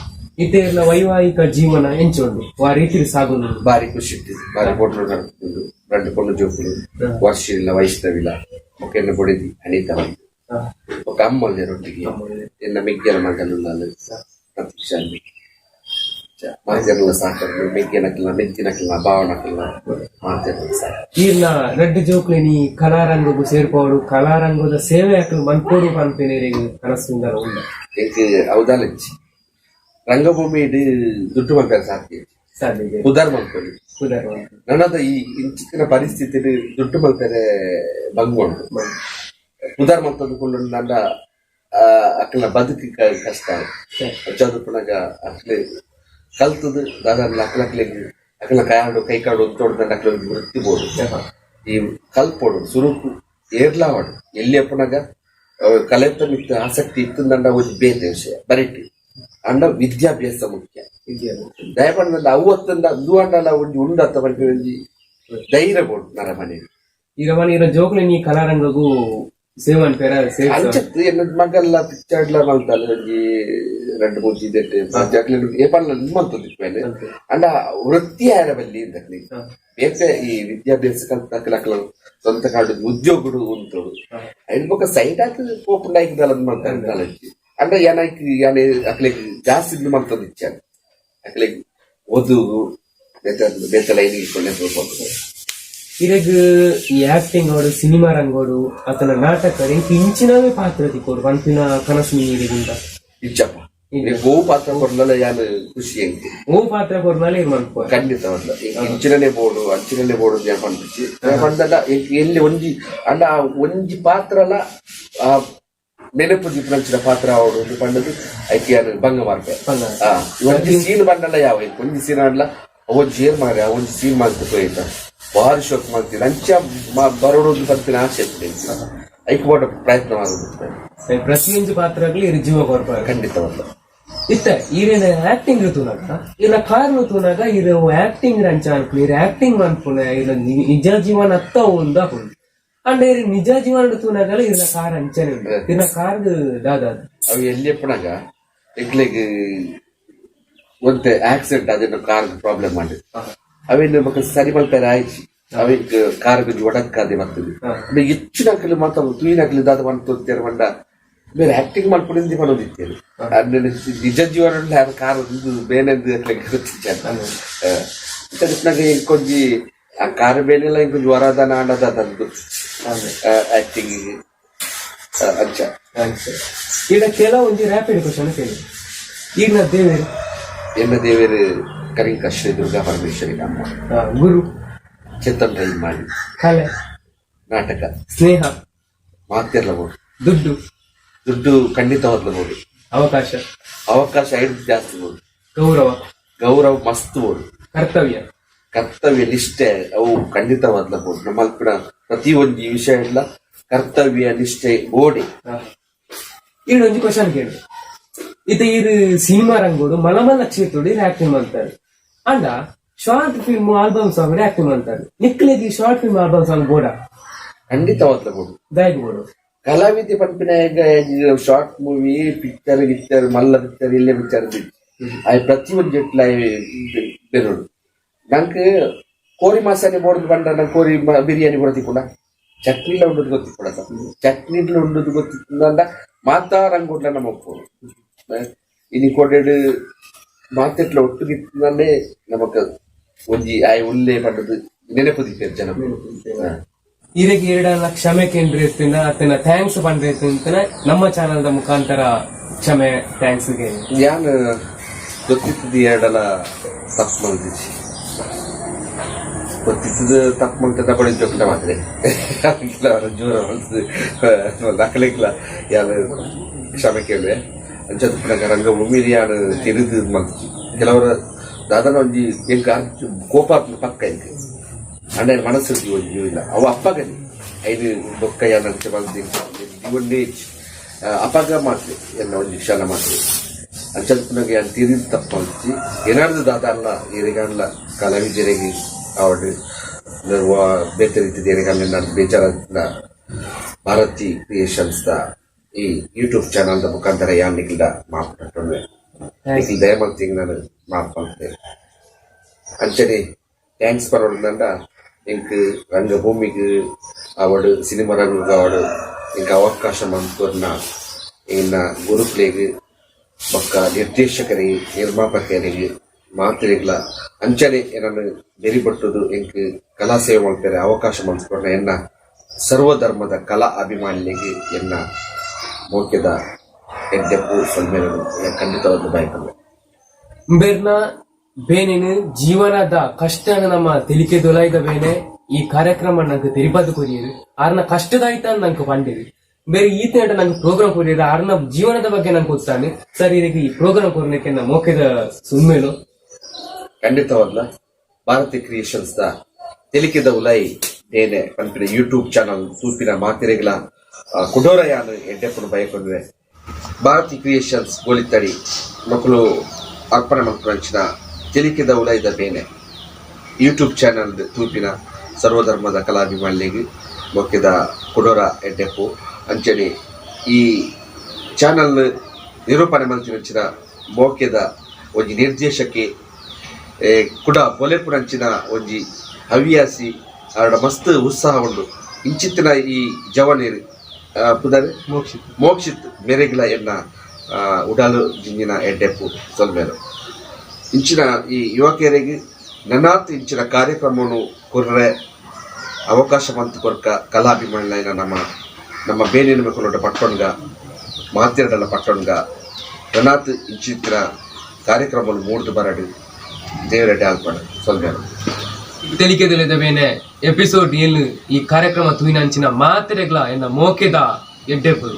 ಇತ್ತೆ ಇರ್ನ ವೈವಾಹಿಕ ಜೀವನ ಎಂಚುಂಡು? ವಾ ರೀತಿ ಸಾಗುಂಡು? ಬಾರಿ ಖುಷಿ ಇಟ್ಟಿದ್ದು, ಬಾರಿ ಪೊಣ್ಣು ನಡ್ತಿದ್ದು. రెండు ಪೊಣ್ಣು ಜೋಕುಲು, ವರ್ಷ ಇಲ್ಲ, ವೈಷ್ಣವಿಲ್ಲ, ಒಕೆನ್ನ ಬೊಡಿದಿ ಅನಿತ ಬಂದು. ఒక ಅಮ್ಮಲ್ಲೆ ರೊಟ್ಟಿಗೆ ಎನ್ನ ಮಿಗ್ಗೆಲ ಮಗಲುಲ್ಲ ಪ್ರತೀಕ್ಷಾ. ಮಾತೆಲ್ಲ ಸಾಕಲ್ಲ, ಮೆಗ್ಗೆನಕ್ಕಿಲ್ಲ, ಮೆಜ್ಜಿನಕ್ಕಿಲ್ಲ, ಭಾವನಕ್ಕಿಲ್ಲ, ಮಾತೆಲ್ಲ ಸಾಕ. ಈರ್ನ ರಡ್ಡು ಜೋಕ್ಲೆನಿ ಕಲಾರಂಗಗು ಸೇರ್ಪೋಡು, ಕಲಾರಂಗದ ಸೇವೆ ಅಕ್ಲು ಮನ್ಪೋಡು ಪನ್ಪಿನೇರಿಗೆ ಕನಸುಂದರ ಉಂಡ? ಎಂಕ್ ಅವದಾಲಂಚಿ ರಂಗಭೂಮಿ ಇದು ದುಡ್ಡು ಮಲ್ಪೆರೆ ಸಾಧ್ಯ. ಸಾಧ್ಯ ಇದೆ. ಉದಾರ್ ಮಲ್ಪೊಲಿ. ಉದಾರ. ನನದ ಈ ಇಂಚಿತ್ತಿನ ಪರಿಸ್ಥಿತಿ ದುಡ್ಡು ಮಲ್ಪೆರೆ ಬಂಗುಂಡು. ಉದಾರ್ ಮಲ್ತಂದುಕೊಂಡು ನನ್ನ ಅಕ್ಲೆನ ಬದುಕಿ ಕಷ್ಟ. ಚದುಪುನಗ ಅಕ್ಲೆ ಕಲ್ತದು ದಾದಾನ್ಲ ಅಕ್ಲಕ್ಲೆಗ್ ಅಕ್ಲ ಕಾಡು ಕೈ ಕಾಡು ತೋಡ್ದಂಡ ಅಕ್ಲೆ ವೃತ್ತಿ ಬೋಡು. ಈ ಕಲ್ಪೋಡು ಸುರುಕು ಏರ್ಲಾವಡು ಎಲ್ಲಿ ಅಪ್ಪನಾಗ ಕಲೆತ ಮಿತ್ತ ಆಸಕ್ತಿ ಇತ್ತಂದಂಡ ಒಂಜಿ ಬೇತೆ ವಿಷಯ ಬರಿಟಿ. ಅಂಡ ವಿದ್ಯಾಭ್ಯಾಸ ಮುಖ್ಯ. ದಯಪಂಡ ಅವು ಅತ್ತಂದ ಅಂದು ಅಂಡಲ ಒಂಜಿ ಉಂಡು ಅತ್ತ ಪನ್ಪಿನ ಒಂಜಿ ಧೈರ್ಯ ಬೋಡು ನರ ಮನೆ. ಈಗ ಮನೆ ಇರ ಜೋಕ್ಲೆನಿ ಕಲಾರಂಗಗು ಸೇವೆ ಅನ್ಪೇರ ಸೇವೆ. ಅಂಚತ್ತು ಎನ್ನ ಮಗಲ್ಲ ಪಿಕ್ಚರ್ಡ್ಲ ಮಲ್ತಾಲೆ. ಒಂಜಿ ರಡ್ಡ್ ಮೂಜಿ ಇದೆಟ್ ಅಕ್ಲೆನ್ ಏಪಲ್ಲ ಮಲ್ತೊಂದಿಪ್ಪೇನೆ. ಅಂಡ ವೃತ್ತಿ ಆಯರ ಬಲ್ಲಿ ಇಂದಕ್ಲೆ ಬೇತೆ ಈ ವಿದ್ಯಾಭ್ಯಾಸ ಕಲ್ತ ಅಕ್ಲ ಸ್ವಂತ ಕಾಡು ಉದ್ಯೋಗಡು ಉಂಟು. ಐನ್ ಬೊಕ ಸೈಡ್ ಆತ್ ಪೋಪುಂಡ ಐಕ್ ದಾಲ ಮಲ್ತಾರೆ ದಾಲಂಚಿ. ಅಂಡ ಯಾನೈಕ್ ಯಾನೆ ಅಕ್ಲೆಗ್ ಜಾಸ್ತಿ ಇದು ಮಲ್ತೊಂದಿಚ್ಚಾನ್. ಅಕ್ಲೆಗ್ ಓದು ಬೇತೆ ಬೇತೆ ಲೈನ್ ಇಟ್ಕೊಂಡೆ ಪೋಪುಂಡು. ಇರೆಗ್ ಈ ಆಕ್ಟಿಂಗ್ ಅವಡು, ಸಿನಿಮಾ ರಂಗೋಡು, ಅತನ ನಾಟಕ ಇಂಕ್ ಇಂಚಿನವೇ ಪಾತ್ರ ತಿಕ್ಕೋಡು ಪನ್ಪಿನ ಕನಸು ಇರೆಗುಂಡ? ಇಜ್ಜಪ್ಪ, ಗೋವು ಪಾತ್ರ ಕೊರ್ಲಲ ಯಾನ್ ಖುಷಿ ಎಂಕ್. ಓ ಪಾತ್ರ ಕೊರ್ನಾಲೆ ಇರ್ ಮನ್ಪುವ? ಖಂಡಿತವಲ್ಲ. ಇಂಚಿನನೇ ಬೋಡು, ಅಂಚಿನನೇ ಬೋಡು ಅಂತ ಪನ್ಪಿಚ್ಚಿ ಪಂಡಲ. ಎಲ್ಲಿ ಒಂಜಿ ಅಂಡ ಆ ಒಂಜಿ ಪಾತ್ರಲ ಆ ನೆನಪು ದೀಪನಂಚಿನ ಪಾತ್ರ ಅವಡು ಒಂದು ಪಂಡದು ಐಕ್ ಯಾನ್ ಭಂಗ ಮಾರ್ಪೆ. ಭಂಗ. ಆ, ಒಂಜಿ ಸೀನ್ ಬಂಡಲ ಯಾವ ಒಂಜಿ ಸೀನ್ ಆಡ್ಲ ಒಂಜಿ ಏರ್ ಮಾರೆ ಆ ಒಂಜಿ ಸೀನ್ ಮಾಡ್ತು ಪೋಯ್ತ ಬಾರಿ ಶೋಕ್ ಮಾಡ್ತೀನಿ. ಅಂಚ ಬರೋಡು ಪನ್ಪಿನ ಆಸೆ ಇತ್ತು. ಐಕ್ ಬೋಡ ಪ್ರಯತ್ನ ಮಾಡುದು. ಪ್ರತಿಯೊಂದು ಪಾತ್ರಗಳು ಇರ್ ಜೀವ ಕೊರ್ಪಾರ. ಖಂಡಿತವಲ್ಲ. ಇತ್ತ ಈರೇನ ಆಕ್ಟಿಂಗ್ ತೂನಾಗ, ಇರ ಕಾರ್ ತೂನಾಗ, ಇರ ಆಕ್ಟಿಂಗ್ ಅಂಚ ಅನ್ಪುನ, ಇರ ಆಕ್ಟಿಂಗ್ ಅನ್ಪುನ, ಇರ ನಿಜ ಜೀವನ ಅತ್ತ ಒಂದು ಹಾಕೊಂಡು. ಅಂಡ ಇರ ನಿಜ ಜೀವನ ತೂನಾಗಲ ಇರ್ನ ಕಾರ್ ಅಂಚನೆ ಉಂಡು. ಇರ್ನ ಕಾರ್ ದಾದ? ಅವು ಎಲ್ಲಿ ಎಪ್ಪನಾಗ ಎಂಕ್ಲೆಗ್ ಒಂತೆ ಆಕ್ಸಿಡೆಂಟ್ ಅದನ್ನ ಕಾರ್ ಪ್ರಾಬ್ಲಮ್ ಮಾಡಿ ಅವೇನು ಬೊಕ ಸರಿ ಮಲ್ಪೆರೆ ಆಯ್ಚಿ. ಅವೇನ್ ಕಾರ್ ಗುಂಜಿ ಒಡಕ್ಕಾದೆ ಬರ್ತದೆ. ಅಂದ್ರೆ ಹೆಚ್ಚಿನ ಮಾತ್ರ ತೂಯಿನಕ್ಲು ದಾದ ಮಂತೊಂತೇರು ಪಂಡ ಬೇರೆ ಆಕ್ಟಿಂಗ್ ಮಲ್ಪುನಿಂದಿ ಪನೊಂದಿತ್ತೇರು. ಅಂದ್ರೆ ನಿಜ ಜೀವನ ಕಾರ್ ಒಂದು ಬೇನೆಂದು ಅಕ್ಲೆಗ್ ಗೊತ್ತಿಜ್ಜಾನ. ಇಂಕೊಂಜಿ ಆ ಕಾರ್ ಬೇನೆಲ್ಲ ಇಂಕೊಂಜಿ ವರದಾನ ಆಂಡದ ತಂದು ಆಕ್ಟಿಂಗ್ ಅಂಚ. ಈಗ ಕೆಲವೊಂಜಿ ರ್ಯಾಪಿಡ್ ಕ್ವಶನ್ ಕೇಳಿ. ಈಗ ನಾ ದೇವೇರು? ಎನ್ನ ದೇವರು ಕರಿಂಕ ಶ್ರೀ ದುರ್ಗಾ ಪರಮೇಶ್ವರಿ ಅಮ್ಮ. ಗುರು? ಚೇತನ್ ರೈ ಮಾಡಿ. ಕಲೆ? ನಾಟಕ. ಸ್ನೇಹ? ಮಾತಿರ್ಲಬಹುದು. ದುಡ್ಡು? ದುಡ್ಡು ಖಂಡಿತವಾಗ್ಲಬಹುದು. ಅವಕಾಶ? ಅವಕಾಶ ಐದು ಜಾಸ್ತಿ ಬೋದು. ಗೌರವ? ಗೌರವ ಮಸ್ತ್ ಬೋದು. ಕರ್ತವ್ಯ? ಕರ್ತವ್ಯ ನಿಷ್ಠೆ ಅವು ಖಂಡಿತವಾಗ್ಲಬಹುದು. ನಮ್ಮಲ್ಲಿ ಕೂಡ ಪ್ರತಿ ಒಂದು ಈ ವಿಷಯ ಇಲ್ಲ, ಕರ್ತವ್ಯ ನಿಷ್ಠೆ ಬೋಡಿ. ಈಡೊಂಜಿ ಒಂಜಿ ಕ್ವಶನ್ ಕೇಳು. ಇತ್ತೆ ಈರ್ ಸಿನಿಮಾ ರಂಗೋಡು ಮಲಮಲ್ಲ ಕ್ಷೇತ್ರಡು ಆಕ್ಟಿಂಗ್ ಮಾಡ್ತಾರೆ. ಅಂಡ short film album song acting ಮಾಡ್ತಾರೆ. ನಿಕ್ಲೆಗ್ short film album song ಬೋಡ? ಖಂಡಿತವಾಗ್ಲಬಹುದು. ದಾಯಗ್ ಬೋಡು? ಕಲಾವಿದೆ ಪನ್ಪಿನ short movie, picture ಗಿಕ್ಚರ್, ಮಲ್ಲ ಪಿಕ್ಚರ್, ಇಲ್ಲೇ ಪಿಕ್ಚರ್, ಆಯ್ ಪ್ರತಿ ಒಂದು ಜೆಟ್ಲ ಬೆರೋಡು. ನಂಗೆ ಕೋರಿ ಮಾಸಾನೆ ಬೋರ್ದು ಬಂಡ ನಂಗೆ ಕೋರಿ ಬಿರಿಯಾನಿ ಬರೋದಿಕ್ಕೂಡ ಚಟ್ನಿಲ ಉಂಡದು ಗೊತ್ತಿಕ್ಕೂಡ. ಚಟ್ನಿಲ ಉಂಡದು ಗೊತ್ತಿತ್ತಂದ ಮಾತಾ ರಂಗುಡ್ಲ ನಮ್ಮ ಒಪ್ಪು ಇನಿ ಕೊಡೆಡು ಮಾತೆಟ್ಲ ಒಟ್ಟುಗಿತ್ತಂದೇ ನಮಕ್ ಒಂಜಿ ಆಯ್ ಉಲ್ಲೆ ಪಂಡದು ನೆನಪು ದಿಪ್ಪೇರು ಜನ. ಇದಕ್ಕೆ ಎರಡಲ್ಲ ಕ್ಷಮೆ ಕೇಂದ್ರ ಇರ್ತಿನ ಅತ್ತನ thanks ಪಂಡ್ರೆ ಇರ್ತಿನ ನಮ್ಮ ಚಾನೆಲ್ the ಮುಖಾಂತರ ಕ್ಷಮೆ thanks ಗೆ. ಯಾನ್ ಗೊತ್ತಿತ್ತದ ಎರಡಲ ತಪ್ಪು ಮಲ್ದಿಜಿ. ಗೊತ್ತಿತ್ತದ ತಪ್ಪು ಮಲ್ತದ ಬಡಿ ಜೋಕ್ಲ ಮಾತ್ರ ಜೋರ ಮಲ್ತದ ಅಕಲೆಗ್ಲ ಯಾನ್ ಕ್ಷಮೆ ಕೇಳುವೆ. ಅಂಚದ ಪುನಗ ರಂಗಭೂಮಿ ಯಾನ್ ತಿರುದು ಮಲ್ತಿಜಿ. ಕೆಲವರ ದಾದನ ಒಂಜಿ ಎಂಕ್ ಕೋಪ ಆತ್ಮ ಪಕ್ಕ ಎಂಕ್. ಅಂಡ ಮನಸ್ಸು ಒಂಜಿ ಇಲ್ಲ ಅವು ಅಪ್ಪಗನಿ. ಐದು ಬೊಕ್ಕ ಯಾನ್ ಅಂಚ ಮಲ್ತಿ ಒಂಜಿ ಅಪಗ ಮಾತ್ರೆ ಎನ್ನ ಒಂಜಿ ಕ್ಷಣ ಮಾತ್ರೆ ಅಂಚಲ್ಪುನಗ ಯಾನ್ ತಿರಿದ್ ತಪ್ಪಲ್ಚಿ ಏನಾದ್ರು ದಾದಾನ್ಲ ಏರೆಗಾನ್ಲ ಕಲಾವಿದರಿಗೆ ಆವಡ್ ಬೇತೆ ರೀತಿ ಏರೆಗಾನ್ಲ ಬೇಜಾರಾದ ಭಾರತಿ ಕ್ರಿಯೇಷನ್ಸ್ ದ ಈ ಯೂಟ್ಯೂಬ್ ಚಾನಲ್ ದ ಮುಖಾಂತರ ಯಾನ್ ನಿಖಿಲ್ದ ಮಾಫ್ ಕಟ್ಟೊಂಡೆ. ನಿಖಿಲ್ ದಯಮಲ್ತಿಂಗ್ ನಾನು ಮಾಫ್ ಮಲ್ತೆ. ಅಂಚನೆ thanks ಪನೊಡುಂಡ ಎಂಕ್ ರಂಗಭೂಮಿಗ್ ಅವಡು ಸಿನಿಮಾ ರಂಗಗ್ ಅವಡು ಎಂಕ್ ಅವಕಾಶ ಮಂತುರ್ನ ಇನ್ನ ಗುರುಕ್ಲೆಗ್ ಬೊಕ್ಕ ನಿರ್ದೇಶಕರಿಗೆ, ನಿರ್ಮಾಪಕರಿಗೆ ಮಾತೆರೆಗ್ಲ, ಅಂಚನೆ ಎನನ್ ಬೆರಿಬಟ್ಟುದು ಎಂಕ್ ಕಲಾ ಸೇವೆ ಮಲ್ಪೆರೆ ಅವಕಾಶ ಮಲ್ತ್ಕೊರ್ನ ಎನ್ನ ಸರ್ವಧರ್ಮದ ಕಲಾ ಅಭಿಮಾನಿಲೆಗ್ ಎನ್ನ ಮೋಕೆದ ಎಡ್ಡೆಪ್ಪು ಸೊಲ್ಮೆಲು ಖಂಡಿತವಾದ ಬಯಕುವೆ. ಬೇರ್ನ ಬೇನೇನು ಜೀವನದ ಕಷ್ಟನ ನಮ್ಮ ತೆಲಿಕೆ ದೊಲಾಯ್ದ ಬೇನೆ ಈ ಕಾರ್ಯಕ್ರಮ ನಂಗೆ ತೆರಿಪಾದು ಕೊರಿಯರು. ಆರ್ನ ಕಷ್ಟದಾಯ್ತ ನಂಗೆ ಪಂಡಿರು. ಬೇರೆ ಈತನಟ ನಂಗೆ ಪ್ರೋಗ್ರಾಮ್ ಕೊರಿಯರು. ಆರ್ನ ಜೀವನದ ಬಗ್ಗೆ ನಂಗೆ ಗೊತ್ತಾನೆ. ಸರ್, ಇದಕ್ಕೆ ಈ ಪ್ರೋಗ್ರಾಮ್ ಕೊರ್ನಕ್ಕೆ ನ ಮೋಕೆದ ಸುಮ್ಮೇಲು. ಖಂಡಿತವಾದ್ಲ ಭಾರತಿ ಕ್ರಿಯೇಷನ್ಸ್ ದ ತೆಲಿಕೆದ ಉಲೈ ಬೇನೆ ಪನ್ಪಿನ ಯೂಟ್ಯೂಬ್ ಚಾನಲ್ ತೂಪಿನ ಮಾತಿರೆಗ್ಲ ಕುಡೋರಯಾನ್ ಎಡ್ಡೆಪ್ಪುನು ಬಯಕೊಂಡ್ವೆ. ಭಾರತಿ ಕ್ರಿಯೇಷನ್ಸ್ ಗೋಲಿತ್ತಡಿ ಮಕ್ಕಳು ಅರ್ಪಣೆ ಮಲ್ಪುನಂಚಿನ ತೆಲಿಕೆದ ಉಲೈದ ಬೇನೆ ಯೂಟ್ಯೂಬ್ ಚಾನಲ್ ತೂಪಿನ ಸರ್ವಧರ್ಮದ ಕಲಾಭಿಮಾನಿಗೆ ಮೊಕ್ಕೆದ ಕುಡೋರ ಎಡ್ಡೆಪ್ಪು. ಅಂಚನೆ ಈ ಚಾನಲ್ ನಿರೂಪಣೆ ಮಲ್ತಿನಂಚಿನ ಮೋಕೆದ ಒಂಜಿ ನಿರ್ದೇಶಕಿ ಕುಡ ಬೊಲೆಪುನಂಚಿನ ಒಂಜಿ ಹವ್ಯಾಸಿ ಆಡ ಮಸ್ತ್ ಉತ್ಸಾಹ ಉಂಡು ಇಂಚಿತ್ತಿನ ಈ ಜವನೇರು ಪುದರ್ ಮೋಕ್ಷಿತ್. ಮೋಕ್ಷಿತ್ ಮೆರೆಗ್ಲ ಎನ್ನ ಉಡಾಲು ಜಿಂಜಿನ ಎಡ್ಡೆಪ್ಪು ಸೊಲ್ಮೆಲು. ಇಂಚಿನ ಈ ಯುವಕರಿಗೆ ನನಾತ್ ಇಂಚಿನ ಕಾರ್ಯಕ್ರಮವನ್ನು ಕೊರ್ರೆ ಅವಕಾಶ ಬಂತು ಕೊರ್ಕ ಕಲಾಭಿಮಾನಿಲೈನ ನಮ್ಮ ನಮ್ಮ ಬೇನೆನ ಮೆಕೊಲೊಡ ಪಟ್ಟೊನ್ಗ ಮಾತೆರಡಲ ಪಟ್ಟೊನ್ಗ ನನಾತ್ ಇಂಚಿತ್ತಿನ ಕಾರ್ಯಕ್ರಮಗಳು ಮೂಡ್ದು ಬರಡು ದೇವರೆಡ್ಡೆ ಆಲ್ಪಡ ಸೊಲ್ಮೆಲು. ತೆಲಿಕೆ ದೊಲೆದ ಬೇನೆ ಎಪಿಸೋಡ್ 7 ಈ ಕಾರ್ಯಕ್ರಮ ತೂಯಿನಂಚಿನ ಮಾತೆರೆಗ್ಲ ಎನ್ನ ಮೋಕೆದ ಎಡ್ಡೆಪ್ಪು.